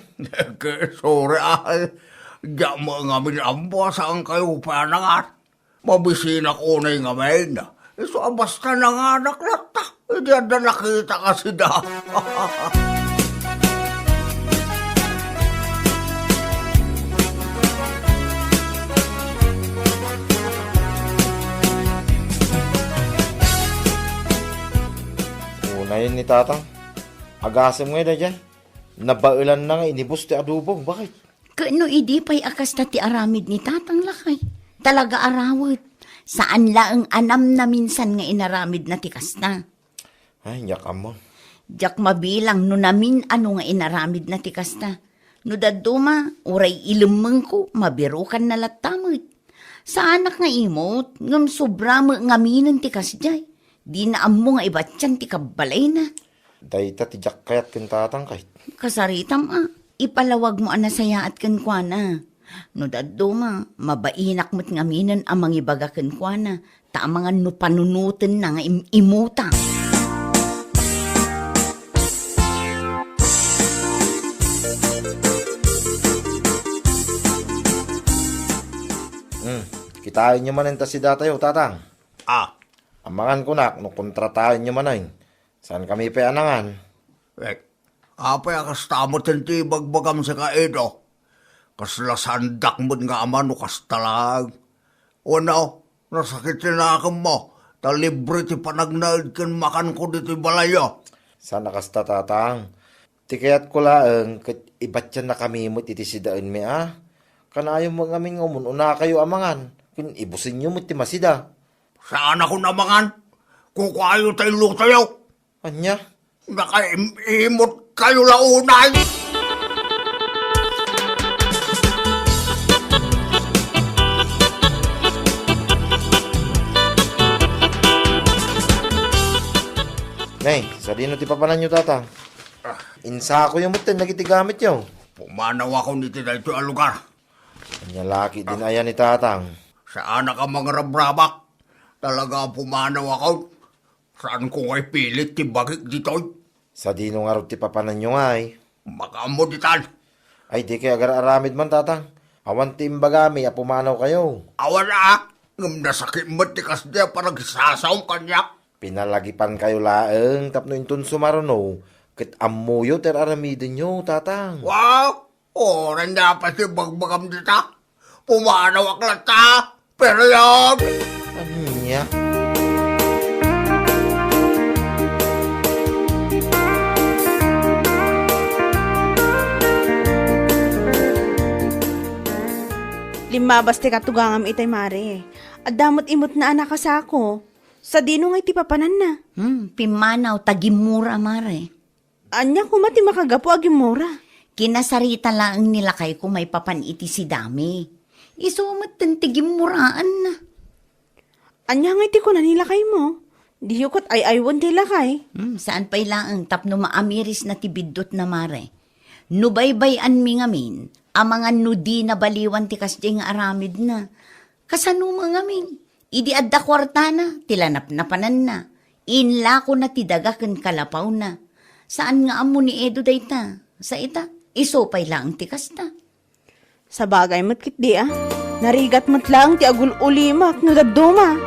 Ket sorry, ay. Diak met ngamin ammo a saankayo pay a nangan. Mabisinak unay ngamin. Isu a basta nanganak latta. Idi adda nakitak a sida. Unayen ni Tatang. Agasem ngay daydiay. Nabaelanna nga inibus ti adobo. Baket? Ket no idi pay a kasta ti aramid ni Tatang, lakay, talaga a rawet. Saan laeng a namnaminsan nga inaramidna ti kasta. Ay, diak ammo. Diak mabilang no namin-ano nga inaramidna ti kasta. No dadduma, uray ilemmengko, mabirukanna latta met. Saanak nga imot, ngem sobra met ngaminen ti kasdiay. Dina ammo nga ibatian ti kabbalayna. Dayta ti diak kayat ken tatang, kayat. Kasaritam a, ipalawagmo a nasayaat kenkuana. No dadduma, mabainak met ngaminen a mangibaga kenkuana, ta amangan no panunotenna nga im-imuta. Hmm, kitaenyo manen ta sidatayo, tatang. Ah. Amangan kunak no kontrataenyo manen. Saan kami pay a nangan? Eh, apay a kasta met ti ibagbagam sika, Edo? Kasla saandak met nga ama no kasta laeng. Wenno, nasakit ti nakemmo, ta libre ti panagnaed ken makanko ditoy balayyo. Saan a kasta, tatang. Ti kayatko laeng ket ibatiannakami met iti sidaenmi a. Kanayon met ngamin nga umun-unakayo a mangan, ken ibusenyo met ti masida. Saanakon a mangan. Kukuayo ta ilutoyo. Ania? Nakaim-imot kayo la unay. Nay, sadino ti papananyo, tatang? Ah. Insakoyo met dagiti gamityo. Pumanawakon iti daytoy a lugar. Ania la ketdin aya ni tatang? Saanak a mangrabrabak. Talaga a pumanawakon. Saanko nga ipilit ti bagik ditoy. Sadino ngarud ti papananyo ngay? Makaammo ditan. Ay, dikay agar-aramid man, tatang. Awan ti imbagami a pumanawkayo. Awan a, ngem nasakit met ti kasdi a panagsasaom kaniak. Pinalagipankayo laeng tapno inton sumaruno, ket ammoyo ti ar-aramidenyo, tatang. Wow! Uray, napa ti bagbagam dita? Pumanawak latta! Period! Ania? Limmabas ti katugangam itay, Mare. Adda met imutna a nakasako. Sadino ngay ti papananna? Hmm, pimmanaw ta gimmura, Mare. Ania koma ti makagapu a gimmura? Kinasarita laeng ni lakayko maipapan iti sidami. Isu metten ti gimmuraanna. Ania ngay ti kuna ni lakaymo? Diyo ket ay-aywen ti lakay? Hmm, saan pay laeng tapno maamirisna ti biddutna, Mare. No baybay-anmi ngamin, amangan no dina baliwan ti kasdiay nga aramidna. Kasano met ngamin? Idi adda kuartana, ti lanapnapananna, inlakona ti daga ken kalapawna. Saan nga ammo ni Edo dayta. Sa ita, isu pay laeng ti kasta. Sabagay met ketdi a. Narigat met laeng ti agul-ulimak no dadduma.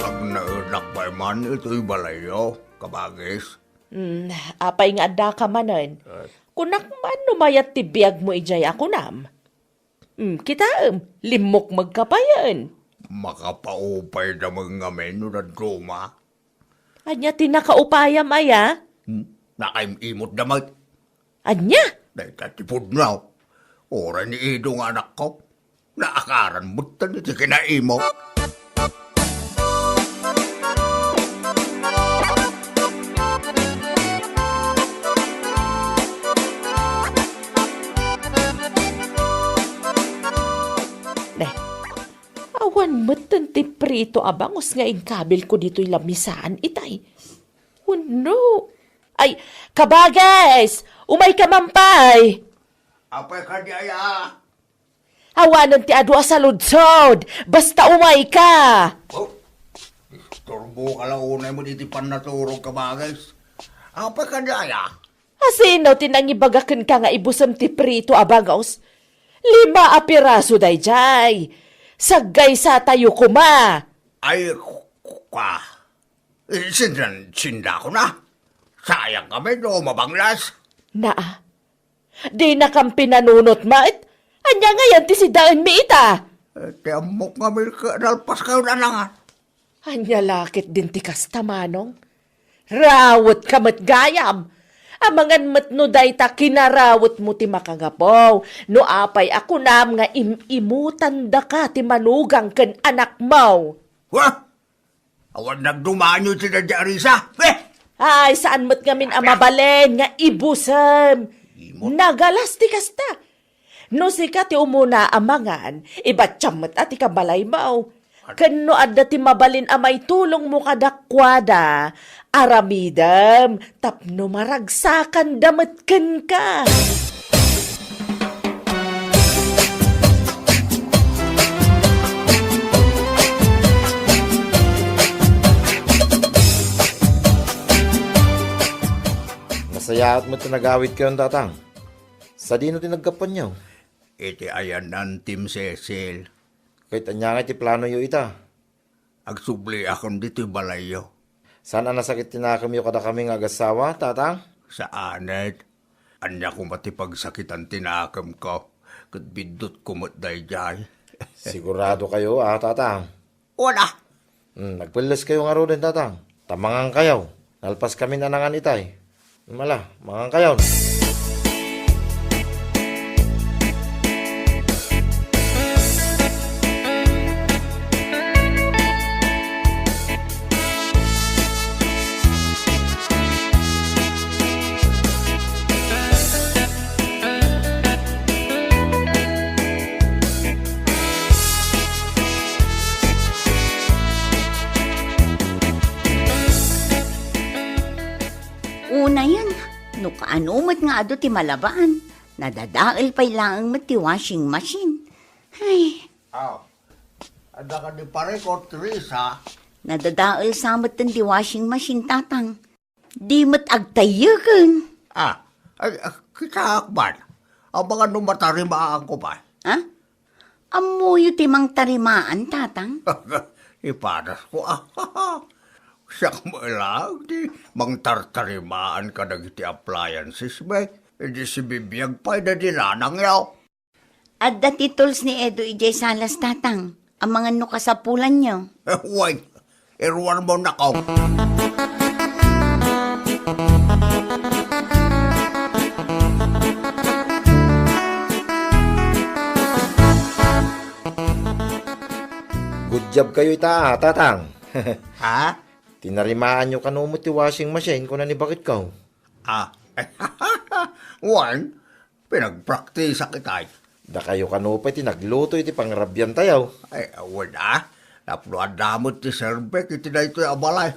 Agnaedak pay man itoy balayyo, kabagis. Hmm, apay nga addaka manen? Eh. Kunak man no mayat ti biagmo idiay a kunam. Hmm, kitaem, limmukmegka payen. Makapaupayda met ngamin no dadduma. Ania ti nakaupayam aya? Hmm, nakaim-imotda met. Ania? Dayta ti pudno. Uray ni Edo nga anakko. Naakaran metten iti kinaimo. Ne, awan metten ti prito a bangus nga inkabilko ditoy lamisaan itay. Wenno? Ay, kabagis! Umayka man pay! Apay kadi aya? Awanen ti adu a saludsod! Basta umayka! Oh, isturboka la unay met iti pannaturog, kabagis. Apay kadi aya? Asino ti nangibaga kenka nga ibusem ti prito a bangus? Lima a piraso daydiay. Saggaysatayo koma. Ay, ka. Eh, sindan, sindakon a. Sayang kami no mabanglas. Naa. Dinakam pinanunot met? Ania ngayen ti sidaenmi ita? Eh, ti ammok nga milke, nalpas kayo nanangan. Ania la ketdin ti kasta, Manong? Rawetka met gayam! Amangan met no dayta kinarawetmo ti makagapu. No apay a kunam nga im-imutandaka ti manugang ken anakmo. Wah! Awan nagdumanyo iti dadya a risa. Eh! Ay, saan met ngamin a mabalin nga ibusem? Imot. Nagalas ti kasta. No sika ti umuna a mangan, ibatiam met a ti kabalaymo. Ken no adda ti mabalin a maitulongmo kadakuada, aramidem tapno maragsakanda met kenka. Nasayaat met ti nagawidkayon, Tatang. Sadino ti naggapuanyo? Iti ayanna Auntie Cecil. Ket ania ngay ti planoyo ita? Agsubliakon ditoy balayyo. Saan a nasakit ti nakemyo kadakami nga agassawa, Tatang? Saanen. Ania koma ti pagsakitan ti nakemko, ket biddutko met daydiay. Sigurado kayo, a, Tatang? Wala. Hmm, agpelles kayo ngaruden, Tatang. Ta mangan kayo. Nalpas kami nanangan itay. Mala, mangan kayo. Unayen, no kaano met nga adu ti malabaan, nadadael pay laeng met ti washing machine. Ay. Aw, adda kadi pareko, Teresa? Nadadael sa met ti washing machine, Tatang. Di met agtayyeken. Ah, ay, ah, kitaak man. Amangan no matarimaanko pay. Ha? Ammoyo ti mangtarimaan, Tatang? Ipadas ko, ah. Siak met laeng ti mangtartarimaan kadagiti appliances, bay. Idi sibibiag pay dadi nanangyo. Adda ti tools ni Edo idiay salas, Tatang. Amangan no kasapulanyo. Wen, iruarmo nako. Good job kayo ita, ah, Tatang. Ha? Tinarimaanyo kano met ti washing machine, kuna ni baketko. Ah. Wen, pinagpraktisak itay. Dakayo kano pay ti nagluto iti pangrabiantayo. Ay, awan a. Tapno adda met ti serbek iti daytoy a balay.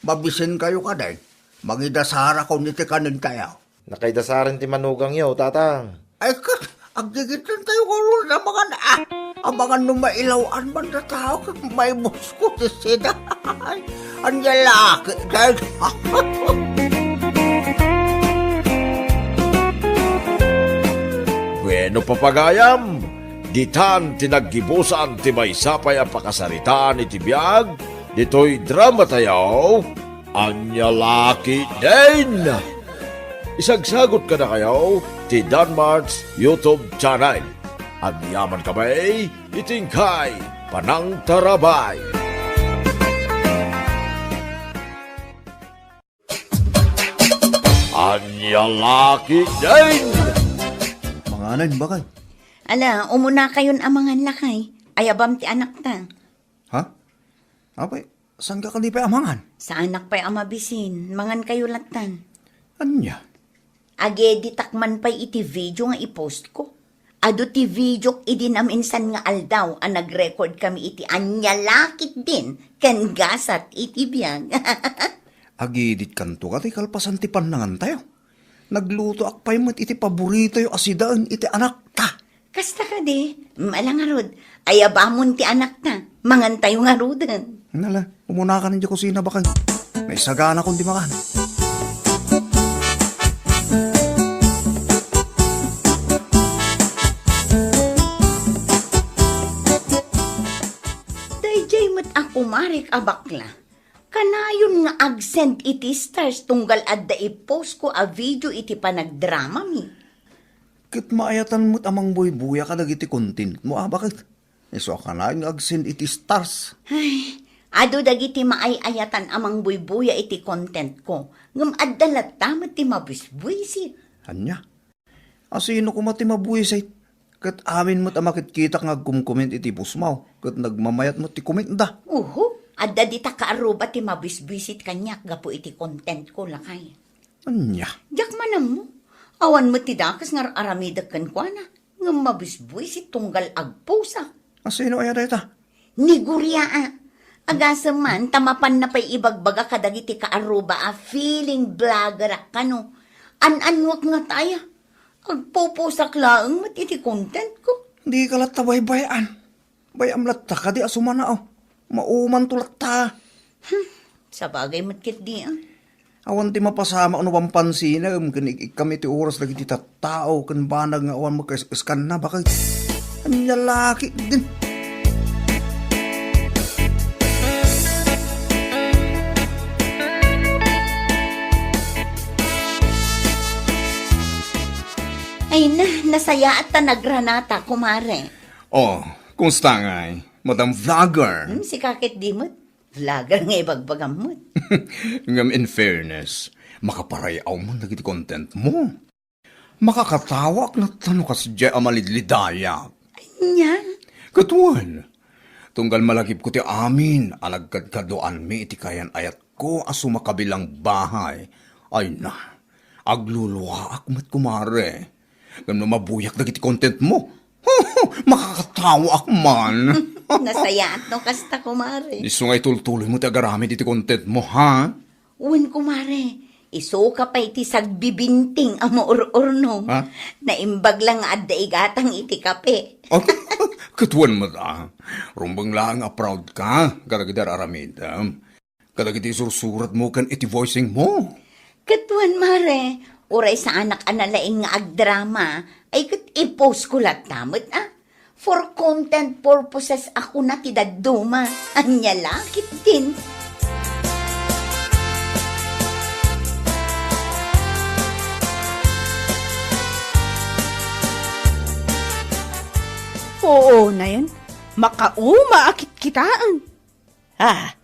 Mabisin kayo kadi. Mangidasarakon iti kanentayo. Nakaidasaren ti manugangyo, Tatang. Ay, ket, aggigitan tayo ngarud, amangan, ah, amangan no mailaw-an man datayo, ket maibusko ti sida. Ania la, ket, Bueno, papagayam, ditan ti naggibusan ti maysa pay a pakasaritaan iti biag, ditoy drama tayo, Ania la ketdin! Isagsagot kadakayo ti Danmart's YouTube channel. Agyaman kami iti inkay panangtarabay. Ania la ketdin! Manganen, bakay? Ala, umuna kayon a mangan, lakay. Ayabam ti anakta. Ha? Apay, saan ka kadi pay a mangan? Saanak pay a mabisin. Mangan kayo lattan. Ania? Ageditak man pay iti video nga i-post ko. Adu ti videok idi naminsan nga aldaw a nag-record kami iti Ania la ketdin ken gasat iti biag. Ageditkanto kadi kalpasan ti pannangantayo. Naglutoak pay met iti paboritoyo a sidaen iti anakta. Kasta kadi, mm, ala ngarud, ayabamon ti anakta, mangantayo ngaruden. Nala, umunaka idiay kusina, bakay. Naisaganakon ti makan. Daydiay met a kumarek a bakla. Kanayon nga ag-send iti stars tunggal adda i-post ko a video iti panagdramami. Ket maayatan met a mangbuybuya kadagiti content mo, a, bakit? Isu a kanayon nga ag-send iti stars. Ay, Adu dagiti maay-ayatan a mangbuybuya iti content ko, ngem adda latta met ti mabisbuisit. Ania? Asino koma ti mabuisit? Ket amin met a makitkitak nga agkumkomment iti post mo, ket nagmamayat met ti comment da. Uhu, adda dita kaarruba ti mabisbuisit kaniak gapu iti content ko, lakay. Ania? Diak manammo. Awan met ti dakes nga ar-aramidek kenkuana, ngem mabisbuisit tunggal agpost. Asino aya dayta? Ni Guria a. Agasem man, ta mapanna pay ibagbaga kadagiti kaarruba a feeling vlogger a kano. An-annuak nga taya. Agpupusak laeng met iti content ko. Di ka latta baybay-an. Bay-am latta kadi a sumanaw. Maumanto latta. Hmm, sabagay met ketdi, ah. Awan ti mapasamak no pampansinem ken ik-ikkam iti oras dagiti tattao ken banag nga awan makaes-eskanna, baket. Ania la ketdin? Ay na, nasayaat ta nagranata, kumare. Oh, kumusta ngay, Madam Vlogger? Hmm, sika ketdi met. Vlogger nga ibagbagam met. Ngem in fairness, makaparay-aw man dagiti content mo. Makakatawaak latta no kasdiay a malidlidayak. Ania? Ket wen, tunggal malakipko ti amin a nagkadkaduaanmi iti kayan-ayatko a sumakabilang bahay. Ay na, agluluaak met, kumare. Ngem no mabuyak dagiti content mo, makakatawaak man. Nasayaat no kasta, kumare. Isu nga itultuloy mo ti agaramid iti content mo, ha? Wen, kumare, isuka pay ti sagbibinting a maur-urnom. Ha? Naimbag la nga adda igatang iti kape. Oh, ket wen met, ah. Rumbeng laeng a proud ka kadagiti ar-aramidem. Kadagiti sursurat mo ken iti voicing mo. Ket wen, mare, uray saanak a nalaing nga agdrama, ay ket i-post ko latta met, ah. For content purposes a kuna ti dadduma. Ania la ketdin? Oo, nayen. Makauma a kitkitaen. Ah,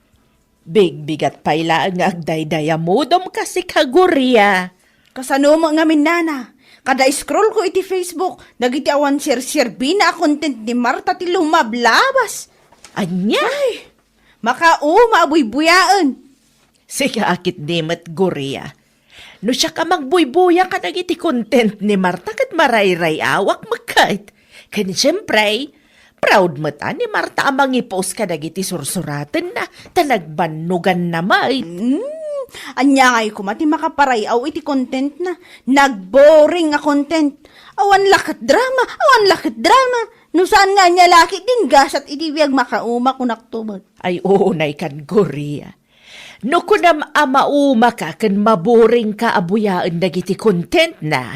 bigbigat pay laeng nga agdaydayamudom kasika, Guria. Kasano met ngamin, nana? Kada scroll ko iti Facebook, dagiti awan serserbina a content ni Marta ti lumablabas. Ania? Ay, makauma a buybuyaen. Sika a ketdi met, Guria. No siak a magbuybuya kadagiti content ni Marta ket marayray-awak met ket. Ken siempre, proud met a ni Marta a mangi-post kadagiti sursuratenna ta nagbannoganna met. Hmm, ania ngay koma ti makaparay-aw iti content na? Nagboring a content. Awan la ket drama, awan la ket drama. No saan nga ania la ketdin gasat iti biag, makauma kunakto met. Ay, unay kan, Guria. No kunam a maumaka ken maboringka a buyaen dagiti content na,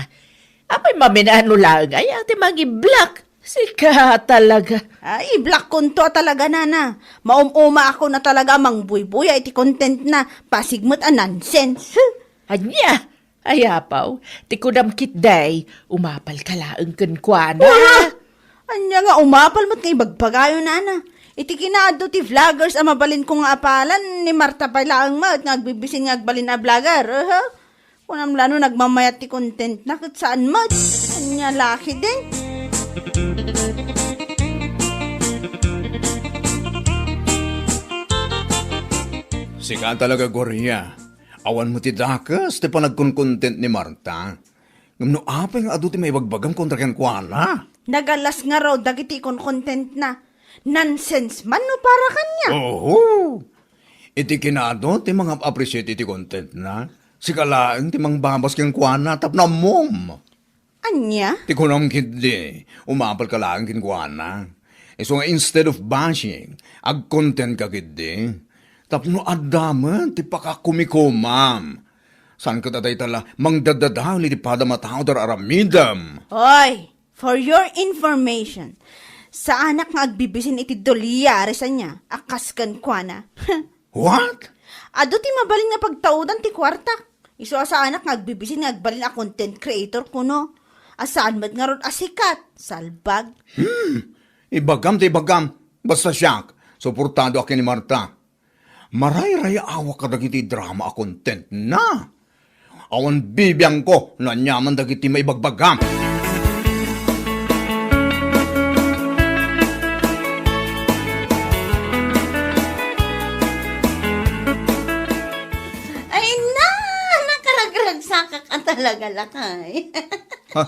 apay, maminano laeng aya ti mangi-block? Sika talaga. Ay, i-block konto a talaga, nana. Maum-umaakon a talaga a mangbuybuya iti content na. Pasig met a nonsense. Huh. Ania? Ay, apaw, ti kunam ketdi, umapalka laeng kenkuana. Ah! Ania nga umapal met nga ibagbagayo, nana? Iti kinaadu ti vloggers a mabalinko nga apalan, ni Marta pay laeng met nga agbibisin nga agbalin a vlogger. Aha. Kunam la no nagmamayat ti content na ket saan met. Ania la ketdin? Sika talaga, Gloria. Awan met ti dakes ti panagkonkontent ni Marta. Ngem no apay nga adu ti maibagbagam kontra kenkuana? Nagalas ngarud dagiti konkontentna. Nonsense man no para kaniak. Oho! Iti kinaadu ti mangap-appreciate iti contentna, sika laeng ti mangbabas kenkuana tapno ammom. Ania? Ti kunam ketdi, umapalka laeng kenkuana. Isu nga instead of bashing, agkontentka ketdi. Tapno adda met ti pakakumikomam. Saan ket a dayta la mangdaddadael iti padam a tao ti ar-aramidem. Oy, for your information, saanak nga agbibisin iti Dolia Resanya a kas kenkuana. What? Adu ti mabalin nga pagtaudan ti kuartak. Isu a saanak nga agbibisin nga agbalin a content creator kuno. A saan met ngarud a sikat, salbag. Hmm. Ibagam ti ibagam. Basta siak, suportado ak ken ni Marta. Marayrayaawak kadagiti drama a content na. Awan bibiangko no aniaman dagiti maibagbagam. Ay na, nakaragragsakak a talaga, lakay. Ha?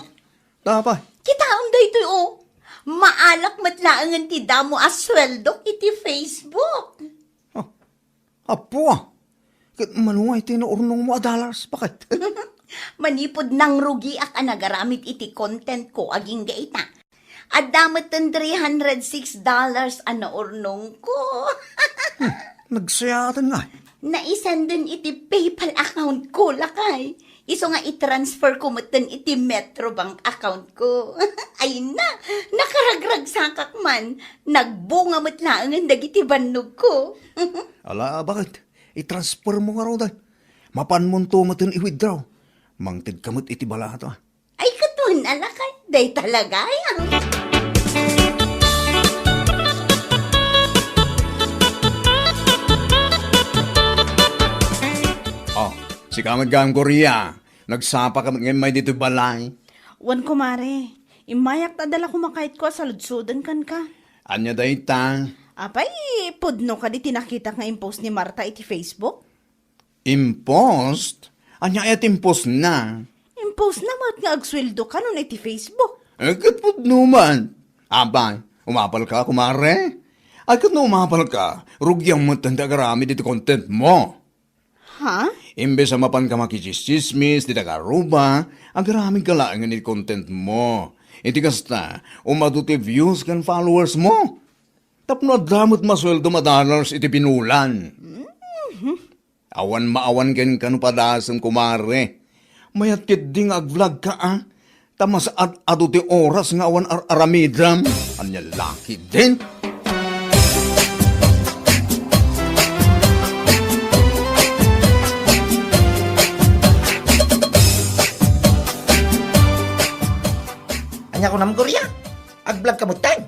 Apay? Kitaem daytoy, o. Maalak met laengen ti damo a sueldok iti Facebook. Oh, apo, ah. Ket mano nga iti naurnongmo a dollars, baket? Manipud nangrugiak a nagaramid iti content ko agingga ita. Adda met ten three hundred six dollars a naurnong ko. Hmm, nagsayaaten nga. Naisenden iti PayPal account ko, lakay. Isu nga i-transfer ko metten iti Metrobank account ko. Ay na, nakaragragsakak man. Nagbunga met laengen dagiti bannogko. Ala, baket? I-transfer mo ngaruden. Mapanmonto metten i-withdraw. Mangtedka met iti balato, ah. Ay, ket wen a, lakay, dayta lagayam. Oh, sika met gayam, Gloria. Nagsapaka met ngay ditoy balay? Wen, kumare. Immayak ta adda la kumakayatko a saludsoden kenka. Ania dayta? Apay, pudno kadi ti nakitak nga impost ni Marta iti Facebook? Impost? Ania aya ti impostna? Impostna met nga agsueldo kanon iti Facebook. Eh, ket pudno man. Apay, umapalka, kumare? Ay, ket no umapalka, rugiam metten ti agaramid iti content mo. Ha? Imbes a mapanka makitsismis ti taga-Aruba, agaramidka laengen iti content mo. Iti kasta, umadu ti views ken followers mo. Tapno adda met masueldom a dollars iti binulan. Mhm. Awan maawan kenka no padasem, kumare. Mayat ketdi nga ag-vlog ka, a? Ta mas ad-adu ti oras nga awan ar-aramidem. Ania la ketdin? Ania kunam, Gloria? Ag-vlog ka metten?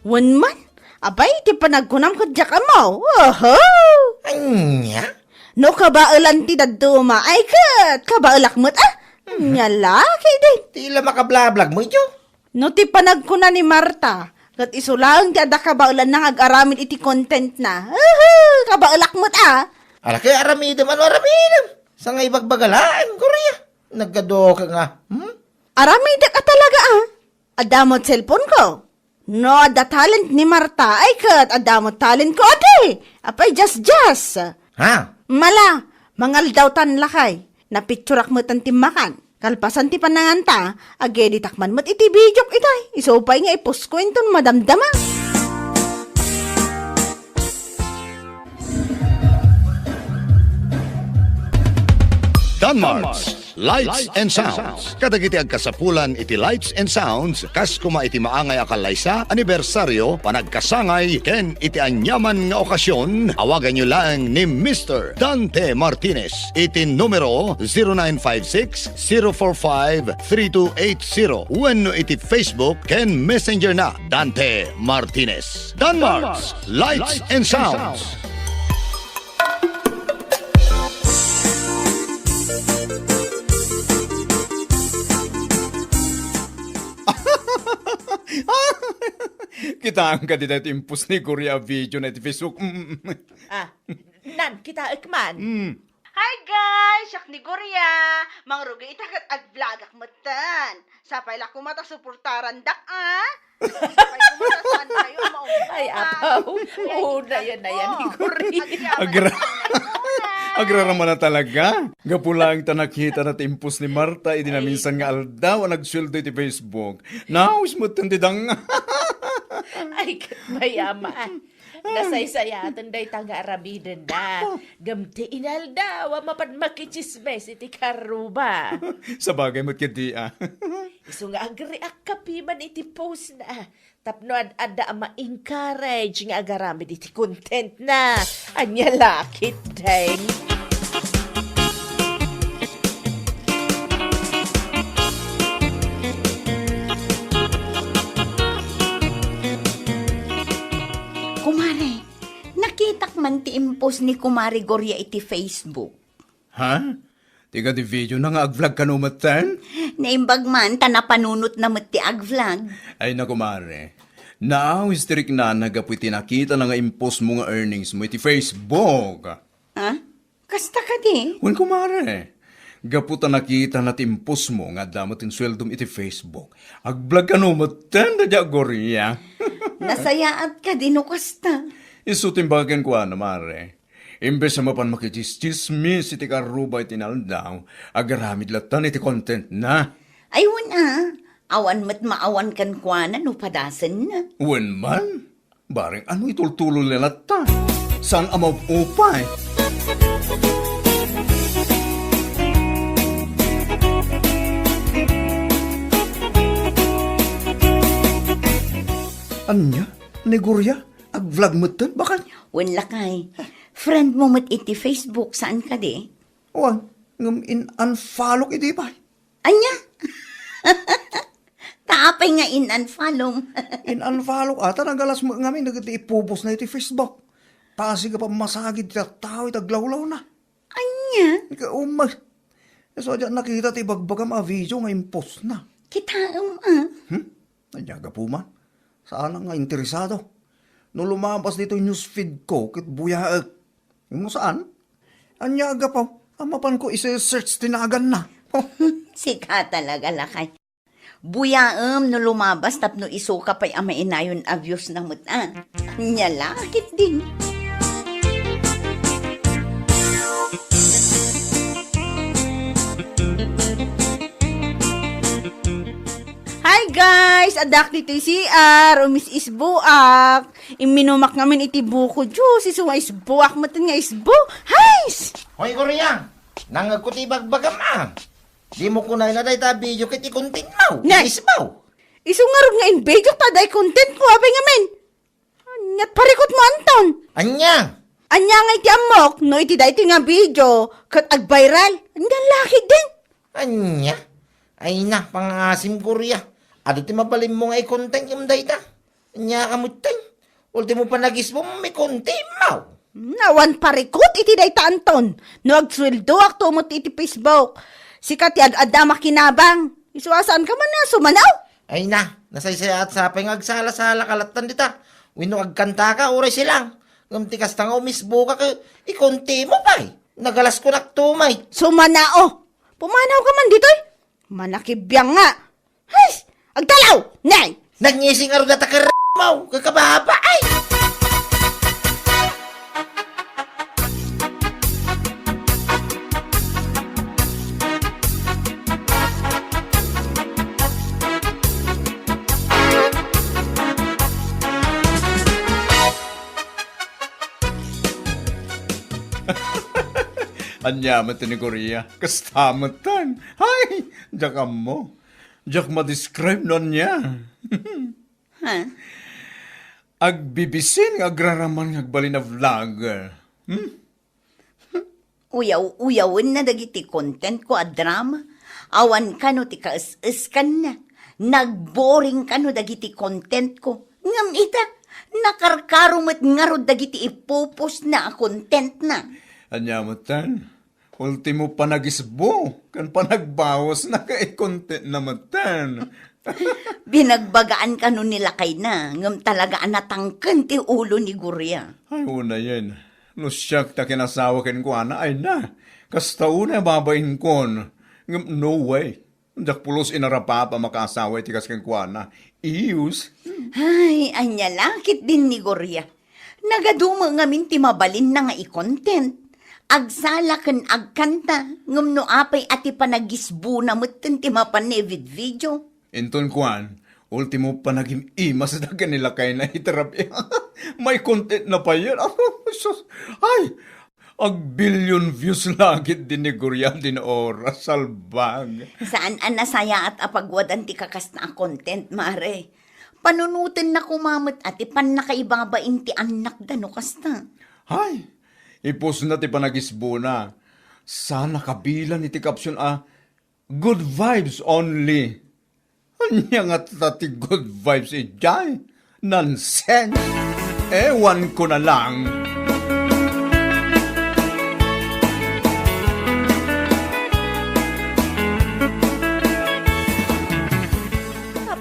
Wen man. Apay, ti panagkunam ket diak ammo. Oho! Ania? No kabaelan ti dadduma, ay ket kabaelak met, a? Mhm. Ania la ketdin? Ti la makablablag mo idiay. No ti panagkuna ni Marta, ket isu laeng ti adda kabaelanna nga ag-aramid iti contentna. Uhu, kabaelak met, a. Ala, ket aramidem, ano aramidem? Sa nga ibagbaga laeng, Gloria. Nagkadokek nga, hmm? Aramidek a talaga, a. Adda met cellphone ko. No adda talent ni Marta, ay ket adda met talent ko, adi. Apay, just, just. Ha? Mala, mangaldaw tan lakay. Napicturak metten ti makan. Kalpasan ti pananganta, ag-editak man met iti videok itay. Isu pay nga ipostko inton madamdama. Danmarts Lights and Sounds. Kadagiti agkasapulan iti Lights and Sounds, kas koma iti maangay a kallaysa, anibersaryo, panagkasangay, ken iti aniaman nga okasyon, awaganyo laeng ni Mister Dante Martinez iti numero zero nine five six, zero four five, three two eight zero wenno iti Facebook ken Messenger na, Dante Martinez. Danmarts, Lights and Sounds. Kitaem kadi daytoy impost ni Gloria a video na iti Facebook. Mm, mm, mm. Ah, nan, kitaek man. Mm. Hi guys! Siak ni Gloria. Mangrugi ita ket ag-vlogak metten. Sapay la koma ta suportarandak, a? Sapay koma ta saan kayo maungkal. Ay, apaw. Oo, nayan, nayan, ni Gloria. Agra-, agrarama na talaga. Gapu laeng ta nakita na ti impost ni Marta idi naminsan nga aldaw a nagsueldo iti Facebook. Naawis metten ti dang. Ay, ket mayama. Nasaysayaten dayta nga aramidenna. Ngem ti inaldaw a mapan makitsismes iti karruba. Sabagay met ketdi, a. Isu nga agreact ka piman iti post na. Tapno ad-adda a ma-encourage nga agaramid iti content na. Ania la ketdin? Kumare, nakita man ti impos ni Kumare Gloria iti Facebook. Ha? Ti kadi video na nga ag-vlog kano metten? Naimbag man, ta napanunot na met ti ag-vlog. Ay na, kumare. Naawis ti riknana gapu iti nakita na nga impos mo nga earnings mo iti Facebook. Ha? Kasta kadi? Wen, kumare. Gapu ta nakita na ti impos mo nga adda met ti sueldom iti Facebook. Ag-vlog kano metten, da dia Gloria. Nasayaat kadi no kasta? Isu ti imbaga kenkuana, mare. Imbes a mapan makichismis iti karruba iti naldaw, agaramid latta iti content na. Ay, wen a, awan met maawan kenkuana no padasenna. Wen man, bareng ano itultulo na latta. Saan a maupay? Ania? Ni Gloria? Ag-vlog metten, bakay? Wen lakay. Friend mo met iti Facebook, saan kadi? Wen, ngem in-unfollow idi pay. Ania? Ta apay nga in-unfollow? In-unfollow, ata nagalas mo ngamin dagiti ipupos na iti Facebook. Pasig a pammasagid ti tattao iti aglawlawna. Ania? Ika umay. Isu a diak nakita ti ibagbagam a video nga impostna. Kitaem a. Hmm? Ania gapu man? Saan nga interesado? No lumabas ditoy newsfeed ko, ket buyaek. Ngem no saan? Ania a gapu? A mapan ko ise-search ti naganna. Sika talaga, lakay. Buyaem no lumabas tapno isuka pay a mainayon a views na met a. Ania la, ketdin. Hi guys! Addak ditoy C R, umis-isboak. Imminumak ngamin iti buko juice, isu nga isboak met nga isbo. Hais! Hoy, Gloria! Nangngegko ti ibagbagam a. Dimo kunayna dayta a video ket i-content mo. Ne! Isbaw. Isu ngarud nga in-video ta day content ko, apay ngamin. Aniat parikut mo, Anton? Ania? Ania nga iti ammok, no iti daytoy nga video, ket ag-viral. Ania lakay din? Ania? Ay na, pangaasim, Gloria. Adu ti mabalin mo nga i-content ngem dayta. Ania ka metten? Ultimo panagisbum, may content mo. Awan parikut iti dayta, Anton. No agsueldoak to met iti Facebook. Sika ti ad-adda makinabang. Isu a saan ka man a sumanaw? Ay na, nasaysayaat sapay nga agsala-sala ka lattan dita. Wenno agkanta ka, uray silang. Ngem ti kasta nga umisbo ka ket i-content mo pay. Nagalas ko naktumay. Sumanao. Pumanaw ka man ditoy. Manakibiang nga. Hay! Agdalaw! Nay! Nagngisi ngarud data ket mo, kakababa, ay! Ania met ni Gloria? Kasta metten. Hay! Diak ammo. Diak ma-describe no ania. Ha? Agbibisin nga agraraman nga agbalin a vlogger. Hmm? Uyaw-uyawenna dagiti content ko a drama. Awan kano ti kaes-eskanna. Nagboring kano dagiti content ko. Ngem ita, nakarkaro met ngarud dagiti ipupos na a content na. Ania metten? Ultimo panagisbo, ken panagbawos na ket i-content na metten. Binagbagaan kano ni lakayna, ngem talaga a natangken ti ulo ni Gloria. Ay, unayen. No siak ta kinasawa kenkuana, ay na. Kasta unay a babainkon. Ngem no way. Diak pulos inarapap a makaasawa iti kas kenkuana. Iyus. Ay, ania la ketdin ni Gloria. Nagadu met ngamin ti mabalinna nga i-content. Agsala ken agkanta, ngem no apay a ti panagisbona metten ti mapan ni video. Inton kuan, ultimo panagim-imasda ken ni lakayna iti rabii. May content na payen. Sus, ay, Agbillion views la ketdin ni Gloria din oras, salbag. Saan a nasayaat a pagwadan ti kakasta a content, mare. Panunotenna koma met a ti pannakaibabain ti annakda no kasta. Hay, ipusna ti panagisbona. Sana kabilan iti caption a, "Good vibes only." Ania nga ta ti good vibes idiay? Nonsense! Ewan ko na lang.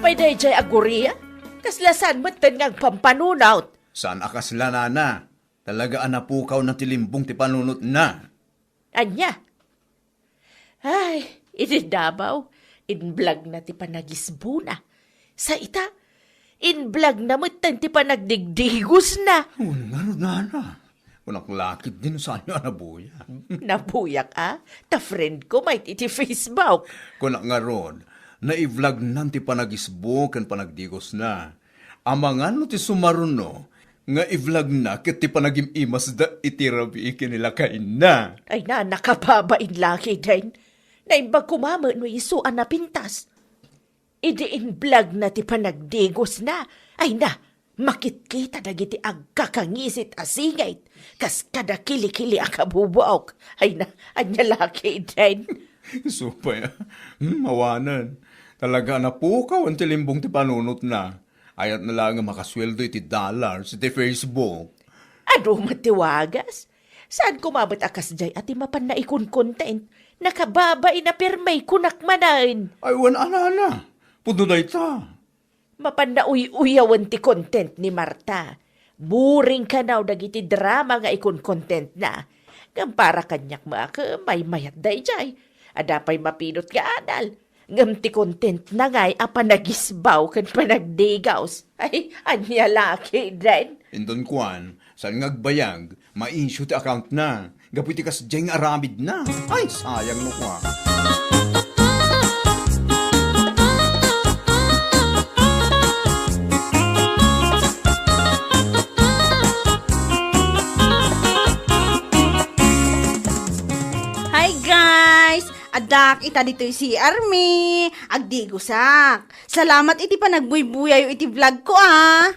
Ay, dayjay a Goria? Kasla saan metten nga agpampanunot? Saan a kasla, nana. Talaga a napukawna ti limbong ti panunotna. Ania? Ay, idi Davao, inblagna ti panagisbona. Sa ita, inblagna metten ti panagdigdigosna. Wen ngarud, nana. Kunak la ketdi no saanyo a nabuya. Nabuyak, a? Ta friend ko met iti Facebook. Kunak ngarud, naiblagnan ti panagisbo ken panagdigosna. Amangan no ti sumaruno nga iblagna ket ti panagim-imasda iti rabii ken ni lakayna. Ay, nana, kababain la ketdin. Naimbag koma met no isu a napintas. Idi inblagna ti panagdigosna, ay na, makitkita dagiti agkakangisit a singit, kas kada kilikili a kabubuok. Ay na, ania la ketdin? Isu pay, a. Hmm, awanen. Talaga a napukaw ti limbong ti panunotna. Ayatna laeng a makasueldo iti dollars iti Facebook. Adu met ti wagas. Saan koma met a kasdiay a ti mapan naikonkontent? Nakababain a pirmi, kunak manen. Ay, wen a, nana. Pudno dayta. Mapan nauy-uyawen ti content ni Marta. Boring kanaw dagiti drama nga ikonkontentna. Ngem para kaniak met a maymayat dayjay. Adda pay mapinot nga adal. Ngem ti contentna ngay a panagisbaw ken panagdigos. Ay, ania la ketdin? Inton kuan, saan nga agbayag, ma-issue ti accountna. Gapu iti kasdiay nga aramidna. Ay, sayang no kua. Hi, guys! Addak ita ditoy C R mi. Agdigosak. Salamat iti panagbuybuyayo iti vlog ko, a.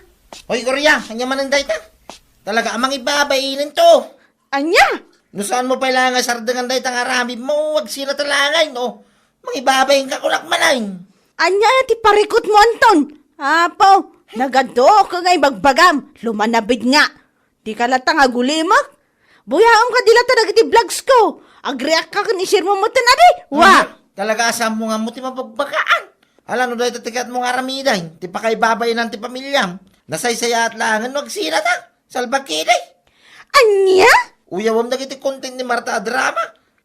Hoy, Gloria, ania manen dayta? Talaga a mangibabainenton. Ania? No saanmo pay la nga sardengan dayta nga aramidmo, agsina ta la ngay, no? Mangibabainka, kunak manen. Ania ti parikutmo, Anton? Apo, nagadu ket nga ibagbagam, lumanabid nga. Dika latta nga agulimek. Buyaem kadi latta dagiti vlogs ko. Agreact ka ken i-share mo metten, adi? Wa! Aha, talaga a saanmo nga ammo ti mabagbagaan. Ala, no dayta ti kayatmo nga aramiden, ti pakaibabainan ti pamiliam. Nasaysayaat laengen no agsina ta. Salbag ketdi. Ania? Uyawem dagiti content ni Marta a drama.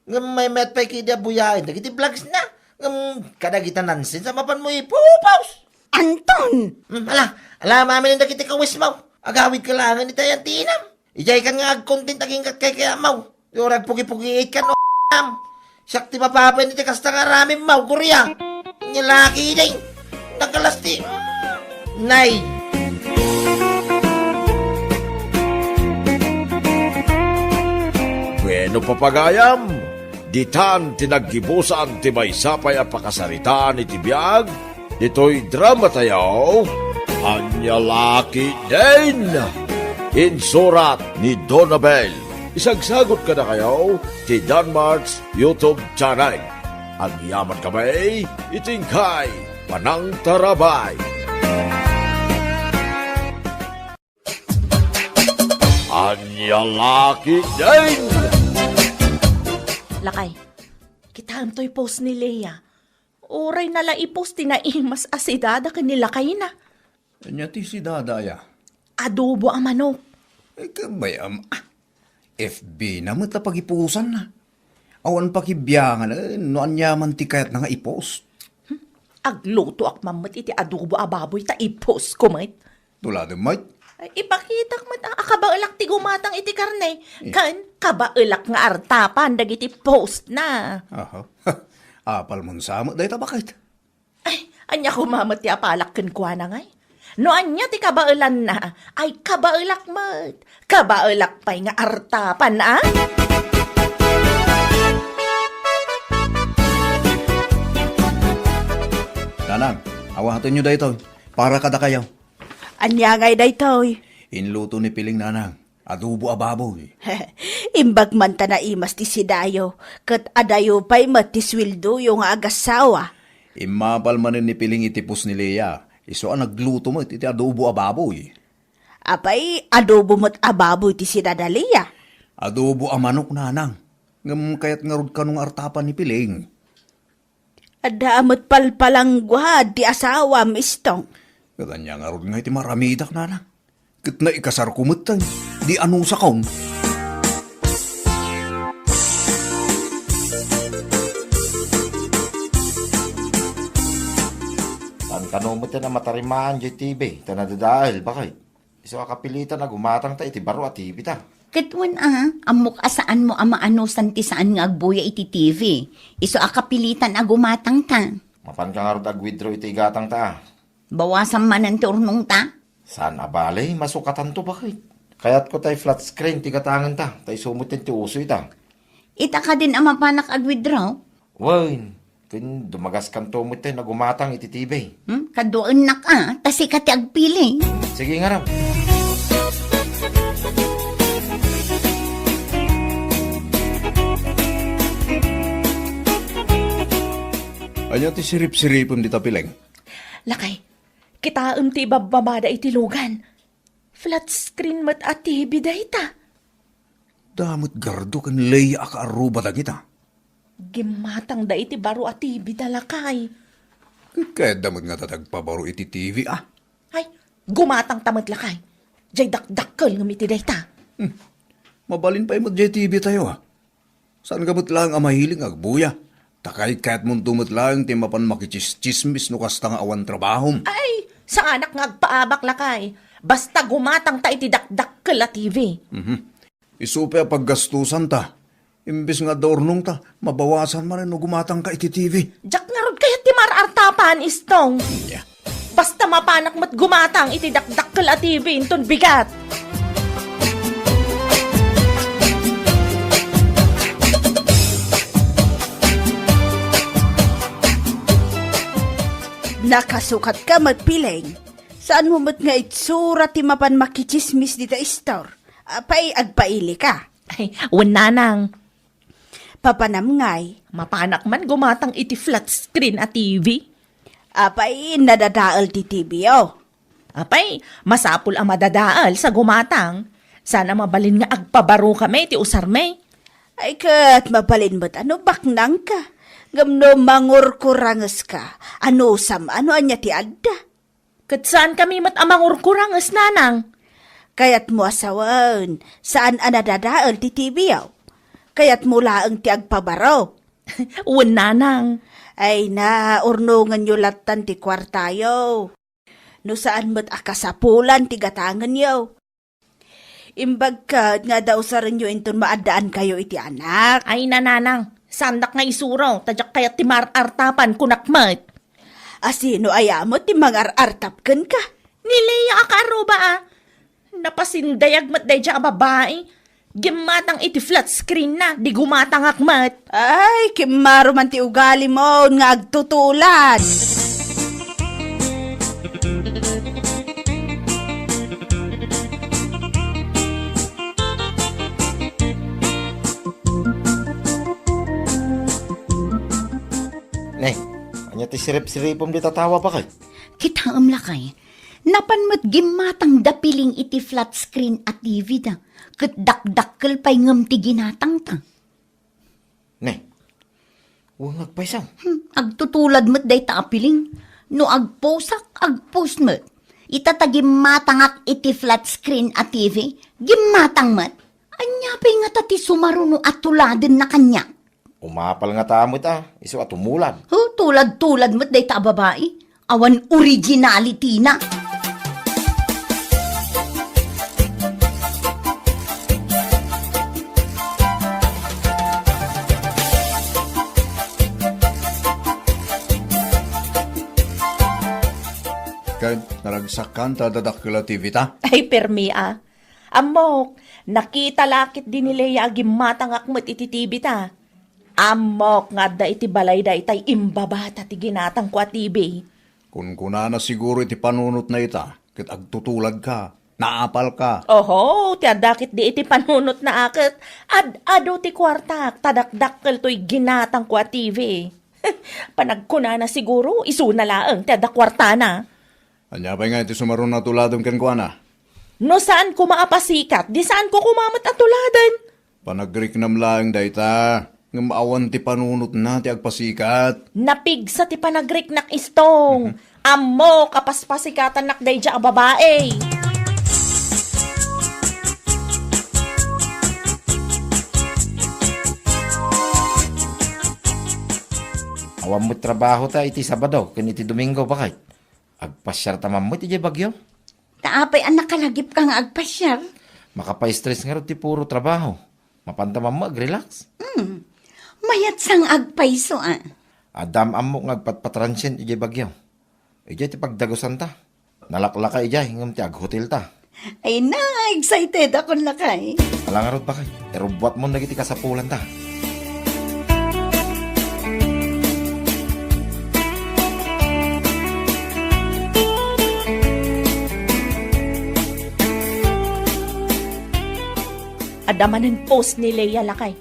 Ngem maymayat pay ketdi a buyaen dagiti vlogsna. Ngem kadagita nonsense a mapanmo ipopost. Anton! Hmm, ala, ala, maminen dagiti kawismo. Agawidka laengen iti ayantinam. Idiaykan nga agcontent agingga ket kayatmo. Ti uray agpugipugiitkan, no, am. Siak ti mapapain iti kasta nga aramidmo, Gloria. Nia la ketdin. Nakalasti. Nay. Bueno, papagayam, ditan ti naggibusan ti maysa pay a pakasaritaan iti biag ditoy dramatayo, Ania la ketdin. Insurat ni Donabel. Isagsagut kadakayo ti Danmart's YouTube channel. Agyamankami iti inkay panangtarabay. Ania la ketdin. Lakay, kitaem toy post ni Lea. Uray na la i-post ti naimas a si Dada ken ni lakayna. Ania ti si Dada aya? Adobo a manok. Eh, kabay, am, ah, F B na met a pagipusanna. Awan pakibiangan, eh, no aniaman ti kayatna nga i-post. Hmm? Aglutoak man met iti adobo a baboy ta i-post ko met. Tuladem met? Ay, ipakitak met a, a kabaelak ti gumatang iti karne. Eh. Ken kabaelak nga artapan dagiti post na. Aha. Apalmon sa met dayta, baket. Ay, ania koma met ti apalak kenkuana ngay? No ania ti kabaelanna, ay kabaelak met. Kabaelak pay nga artapan, a? Nanang, awatenyo daytoy. Para kadakayo. Ania ngay daytoy? Inluto ni Piling, nanang. Adobo a baboy. Imbag man ta naimas ti sidayo, ket adayo pay met ti sueldoyo nga agassawa. Immapal manen ni Piling iti post ni Lea, isu a nagluto met iti adobo a baboy. Apay, adobo met a baboy ti si Dada Lea? Adobo a manok, nanang. Ngem kayat ngarud kano nga artapan ni Piling? Adda met palpalangguad ti asawam, Istong. Ket ania ngarud nga iti maramidak, nanang? Ket naikasarko metten, di anusakon. Saan kano metten a matarimaan diay T V, ta nadadael, baket. Isu a kapilitan a gumatangta iti baro a T V ta. Ket wen a, ammok a saanmo a maanusan ti saan nga agbuya iti T V. Isu a kapilitan a gumatangta. Mapanka ngarud ag-withdraw iti igatangta a. Bawasan manen ti urnongta? Saan a bale, masukatanto, baket. Kayatko tay flat screen ti gatangenta, ta isu metten ti uso ita. Ita kadin a mapanak ag-withdraw? Wen, ken dumagaskanto metten a gumatang iti T V. Hmm? Kaduaennak a, ta sika ti agpili. Sige ngarud. Ania ti sirip-siripem dita, Pileng? Lakay, kitaem ti ibabbabada iti lugan. Flat screen met a T V dayta. Da met gardo ken Lea a kaarruba dagita. Gimmatangda iti baro a T V da, lakay. Kayatda met ngata ti agpabaro iti T V a. Ay, gumatangta met, lakay. Diay dakdakkel ngem iti dayta. Hmm. Mabalin pay met diay T V tayo a. Saanka met laeng a mahilig nga agbuya? Ta kaykayatmonto met laeng ti mapan makitsismis no kasta nga awan trabahom. Ay, saanak nga agpaabak, lakay. Basta gumatangta iti dakdakkel a T V. Mhm. Isu pay a paggastusanta. Imbes nga adda urnongta, mabawasan manen no gumatangka iti T V. Diak ngarud kayat ti mar-artapan, Istong. Nya. Basta mapanak met gumatang iti dakdakkel a T V inton bigat. Nakasukatka met, Pileng. Saanmo met nga itsura ti mapan makitsismis dita istor? Apay, agpailika? Ay, wen, nanang. Papanam ngay? Mapanak man gumatang iti flat screen a T V. Apay, nadadael ti T V yo? Apay, masapul a madadael sa gumatang. Saan a mabalin nga agpabarokami iti usarmi. Ay, ket mabalin met a no baknangka. Ngem no mangurkurangeska, anusam a no ania ti adda? Ket saankami met a mangurkuranges, nanang. Kayatmo a sawen, saan a nadadael ti T V yo? Kayatmo laeng ti agpabaro? Wen, nanang. Ay na, urnongenyo lattan ti kuartayo. No saan met a kasapulan ti gatangenyo. Imbag ket nga adda usarenyo inton maaddaankayo iti anak. Ay, nanang, saandak nga isuro, ta diak kayat ti mar-artapan, kunak met. A sino aya met ti mangar-artap kenka? Ni Lea a kaarruba a. Napasindayag met daydiay a babai. Gimmatang iti flat screen na, di gumatangak met. Ay, kimmaro man ti ugalimo nga agtutulad. Ne, ania ti sirip-siripem dita tawa, baket? Kitaem lakay, napan met gimmatang da Pileng iti flat screen a T V da, ket dakdakkel pay ngem ti ginatangta. Ne, wen nga agpayso. Hmm, agtutulad met dayta a Pileng. No agposak, agpos met. Ita ta gimmatangak iti flat screen a T V, gimmatang met. Ania pay ngata ti sumaruno a tuladenna kaniak? Umapal ngata met a, isu a tumulad. Huh, tulad-tulad met dayta a babai. Awan originality na. Ken, naragsakkan ta adda dakkel a T V ta? Ay, permi a. Ammok, nakita la ketdi ni Lea a gimmatangak met iti T V ta. Ammok nga adda iti balay daytay imbabata ti ginatangko a T V. Kunkunana siguro iti panunotna ita, ket agtutuladka, naapalka. Oho, ti adda ketdi iti panunotna a ket ad-adu ti kuartak, ta dakdakkel toy ginatangko a T V. Panagkunana siguro, isuna laeng ti adda kuartana. Ania pay nga iti sumaruno a tuladem kenkuana? No saan koma a pasikat, di saan ko koma met a tuladen. Panagriknam laeng dayta. Ngem awan ti panunotna ti agpasikat. Napigsa ti panagriknak, Istong. Mhm. Ammok a paspasikatannak daydiay a babai. Awan met trabahota iti Sabado ken iti Domingo, baket. Agpasiarta man met idiay Baguio. Ta apay a nakalagipka nga agpasiar? Makapa-stress ngarud ti puro trabaho. Mapanta man met agrelax. Hmm. Mayat sa nga agpayso, a. Adda am-ammok nga agpatpatransient idiay Baguio. Idiay ti pagdagusanta. Nalaklaka idiay ngem ti aghotelta. Ay na, excited ako, lakay. Ala ngarud, baket. Irubbuatmon dagiti kasapulanta. Adda manen post ni Lea, lakay.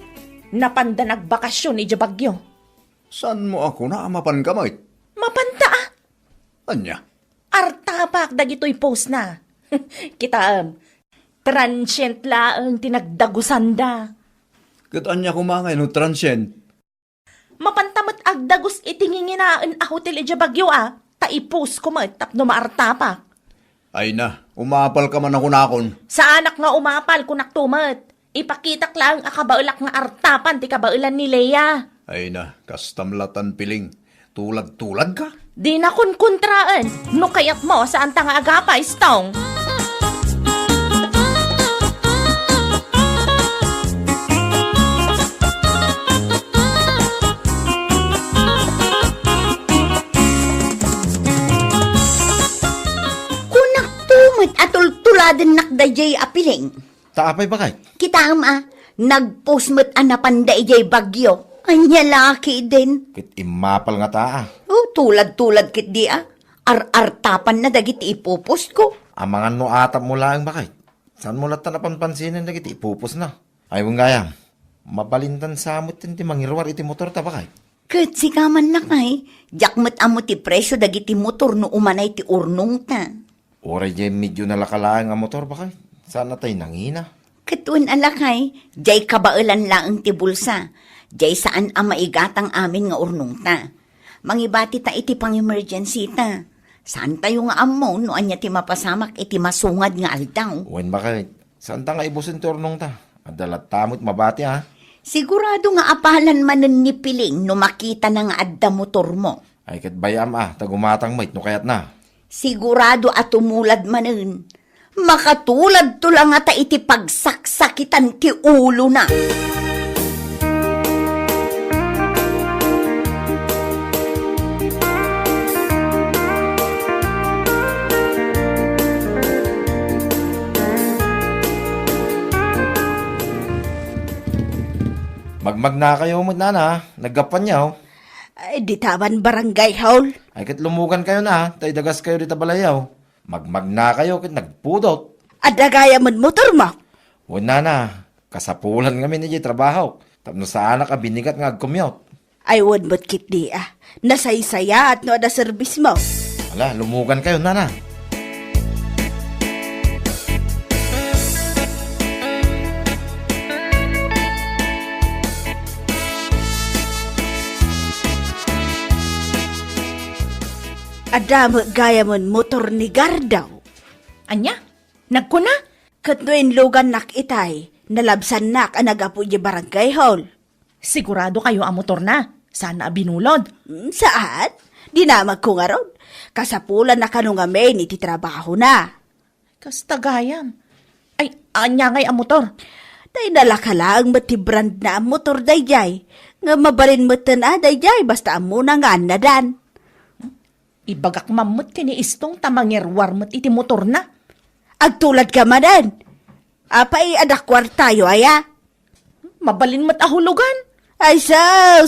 Napanda nagbakasyon idiay Baguio. Saanmo a kuna a mapanka met? Mapanta, a. Ania? Artapak dagitoy postna. Kitaem, transient laeng ti nagdagusanda. Ket ania koma ngay no transient? Mapanta met agdagus iti nginginaen a hotel idiay Baguio, a. Ta i-postko met tapno maartapak. Ay na, umapalka man a kunakon. Saanak nga umapal, kunakto met. Ipakitak laeng a kabaelak nga artapan ti kabaelan ni Lea. Ay na, kastam latan, Piling. Tulad-tuladka? Dina konkontraen. No kayatmo, saanta nga agapa, Istong. Kunakto met a tultuladennak daydiay a Piling. Ta apay, baket? Kitaem, a, nag-post met a napanda idiay Baguio. Ania la ketdin? Ket immapal ngata, a. O, tulad-tulad ketdi, a. Ar-artapanna dagiti ipupostko. Amangan no atapmo laeng, baket. Saanmo latta a panpansinen dagiti ipupostna? Ay, wen gayam, mabalintan sa met ti mangiruar iti motorta, baket. Ket sika man, lakay, diak met ammo ti presio dagiti motor no umanay ti urnongta. Uray diay medyo nalaka laeng a motor, baket. Saan a tay nangina? Ket wen a, lakay, diay kabaelan laeng ti bulsa. Diay saan a maigatang amin nga urnongta. Mangibatita iti pang-emergencyta. Saantayo nga ammo no ania ti mapasamak iti masungad nga aldaw. Wen, baket. Saanta nga ibusen ti urnongta. Adda latta met mabati, a. Sigurado nga apalan manen ni Piling no makitana nga adda motormo. Ay, ket bay-am, a, ta gumatang met no kayatna. Sigurado a tumulad manen. Makatuladto la ngata iti pagsaksakitan ti ulona. Magmagnakayo met, nana, naggapuanyo. Ay, dita man barangay hall. Ay, ket lumugankayo na, ta idagaskayo dita balayyo. Magmagnakayo ket nagpudot. Adda gayam met motormo? Wen, nana, kasapulan ngamin idiay trabahok, tapno saanak a binigat nga agcommute. Ay, wen met ketdi, a. Nasaysayaat no adda serbismo. Ala, lumugankayo, nana. Adda met gayamen motor ni Gardaw. Ania? Nagkuna? Ket no inlugannak itay, nalabsannak a naggapu idiay barangay hall. Siguradokayo a motorna? Saan a binulod? Mm, saan? Dinamagko ngarud. Kasapulanna kano ngamin iti trabahona. Kasta gayam. Ay, ania ngay a motor? Tay nalaka laeng met ti brandna a motor daydiay. Nga mabalin metten a daydiay basta ammona nga annadan. Ibagak man met ken ni Istong ta mangiruar met iti motorna. Agtuladka manen. Apay, adda kuartayo aya? Mabalin met a hulugan. Ay, so,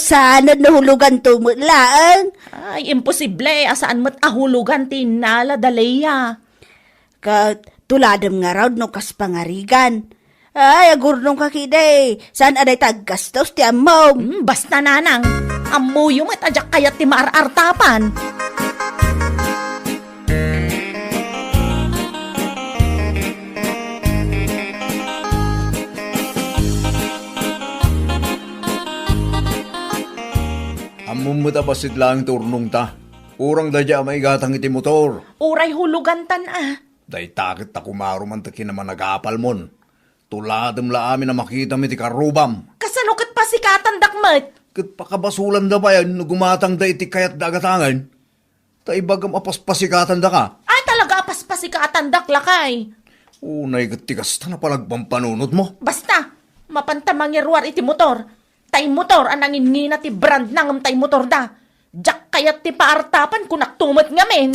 saan no huluganto met laeng? Ay, imposible a saan met a hulugan ti innala da Lea. Ket tuladem ngarud no kas pangarigan. Ay, agurnongka ketdi. Saan a dayta aggastos ti ammom? Hmm, basta, nanang. Ammoyo met a diak kayat ti maar-artapan. Met a bassit laeng ti urnongta. Urang daydiay a maigatang iti motor. Uray hulugantan a. Dayta ket ta kumaruman ti kinamanagapalmon. Tuladem la amin a makitam iti karrubam. Kasano ket pasikatandak met? Ket pakabasolanda pay no gumatangda iti kayatda a gatangen. Ta ibagam a paspasikatandaka. Ay, talaga a paspasikatandak, lakay. Unay ket ti kasta a panagpampanunotmo. Basta, mapanta mangiruar iti motor. Tay motor a nanginngina ti brand na ngem tay motorda. Diak kayat ti paartapan, kunak tumet ngamin.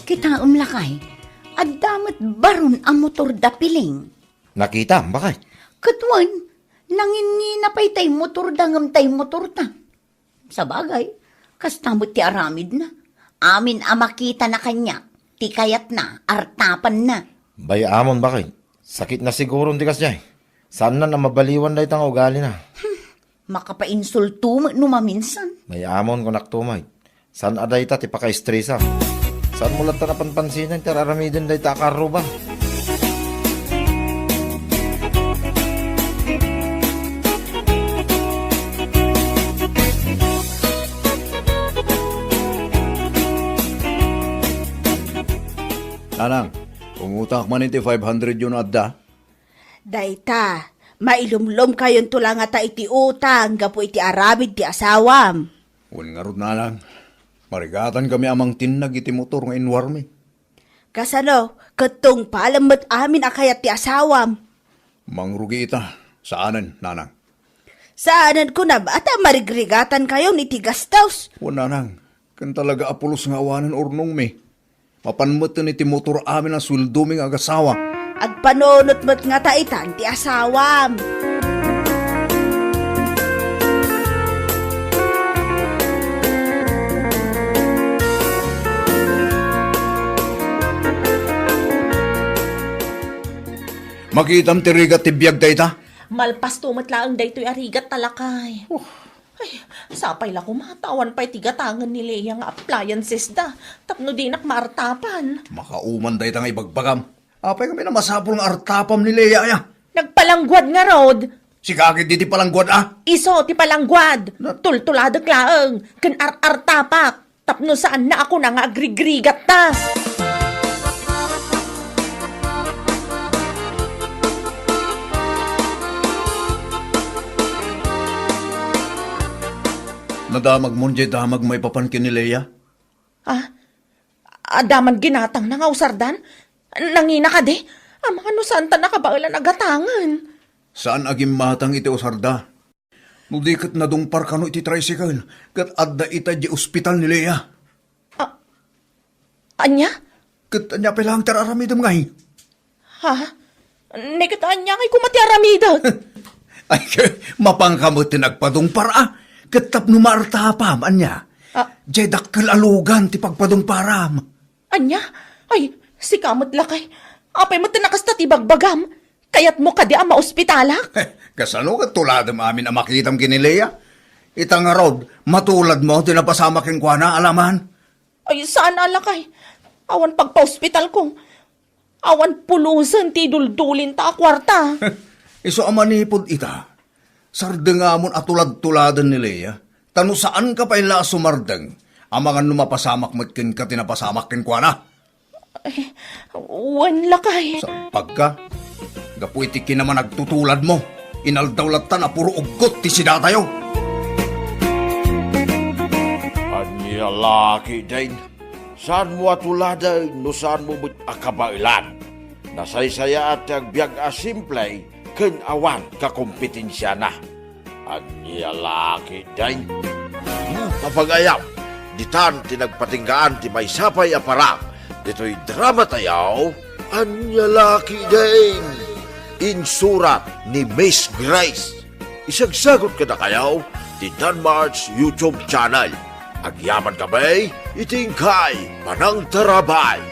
Kitaem lakay, adda met baron a motorda piling. Nakitam, bakit? Ket wen, nanginngina pay tay motorda ngem tay motorta. Sabagay, kasta met ti aramidna. Amin a makitana kaniak, ti kayatna, artapanna. Bay-amon, bakit? Sakitna siguron ti kasdiay. Saanna a mabaliwan dayta nga ugalina. Makapainsulto met no maminsan. Bay-amon, kunak tumet. Saan a dayta ti pakaestresa? Saanmo latta a panpansinan ti ar-aramiden dayta a karruba? Nanang, umutangak man iti five hundred yo no adda. Dayta, mailumlomkayonto la ngata iti utang gapu iti aramid ti asawam. Wen ngarud, nanang, marigatankami a mangtinnag iti motor nga inwarmi. Kasano, ket tungpalem met amin a kayat ti asawam? Mangrugi ita. Saanen, nanang. Saanen kunam, a ta marigrigatankayon iti gastos. Wen, nanang, ken talaga a pulos nga awanen urnongmi. Mapan met iti motor amin a sueldomi nga agasawa. Agpanunot met ngata itan ti asawam. Makitam ti rigat ti biag dayta? Malpasto met laeng daytoy a rigat, lakay. Oh. Ay, sapay la koma ta awan pay ti gatangen ni Lea nga appliances da, tapno dinak maartapan. Makauman dayta nga ibagbagam. Apay ngamin a masapul nga artapam ni Lea aya? Nagpalangguad ngarud. Sika ket di ti palangguad, a? Isu ti palangguad. Na- Tultuladek laeng, ken ar-artapak. Tapno saanna a kuna nga agrigrigatta. Nadamagmon diay damag maipapan ken ni Lea? Ah, adda man ginatangna nga usardan? Nangina kadi? Amangan no saanta nakabaelan a gatangen. Saan a gimmatang iti usarda. No di ket nadungpar kano iti tricycle, ket adda ita idiay ospital ni Lea. A-, ania? Ket ania pay laeng ti ar-aramidem ngay? Ha? Ni ket ania ngay koma ti aramidek? Ay, mapanka met ti nagpadungpar, a? Ket tapno maartapam, ania? Ah. Diay dakkel a lugan ti pagpadungparam. Ania? Ay, sika met lakay. Apay met ti nakasta ti bagbagam? Kayatmo kadi a maospitalak? Kasano ket tuladem amin a makitam ken ni Lea? Ita ngarud, matuladmo ti napasamak kenkuana, alaman? Ay, saan a lakay. Awan pagpaospitalko. Awan pulusen ti iduldulinta a kuarta. Isu a manipud ita, sardengamon a tulad-tuladen ni Lea, ta no saanka pay la a sumardeng, amangan no mapasamak met kenka ti napasamak kenkuana. Ay, wen lakay. Salpagka. Gapu iti kinamanagtutuladmo, inaldaw latta a puro uggot ti sidatayo. Ania la ketdin? Saanmo a tuladen no saanmo met a kabaelan. Nasaysayaat ti agbiag a simple ken awan kakompetensiana. Ania la ketdin? Hmm, apagayam, ditan ti nagpatinggaan ti maysa pay a parak ditoy drama tayo. Ania la ketdin? Insurat ni Miss Grace. Isagsagut kadakayo ti Danmar's YouTube channel. Agyaman kami iti inkay panangtarabay.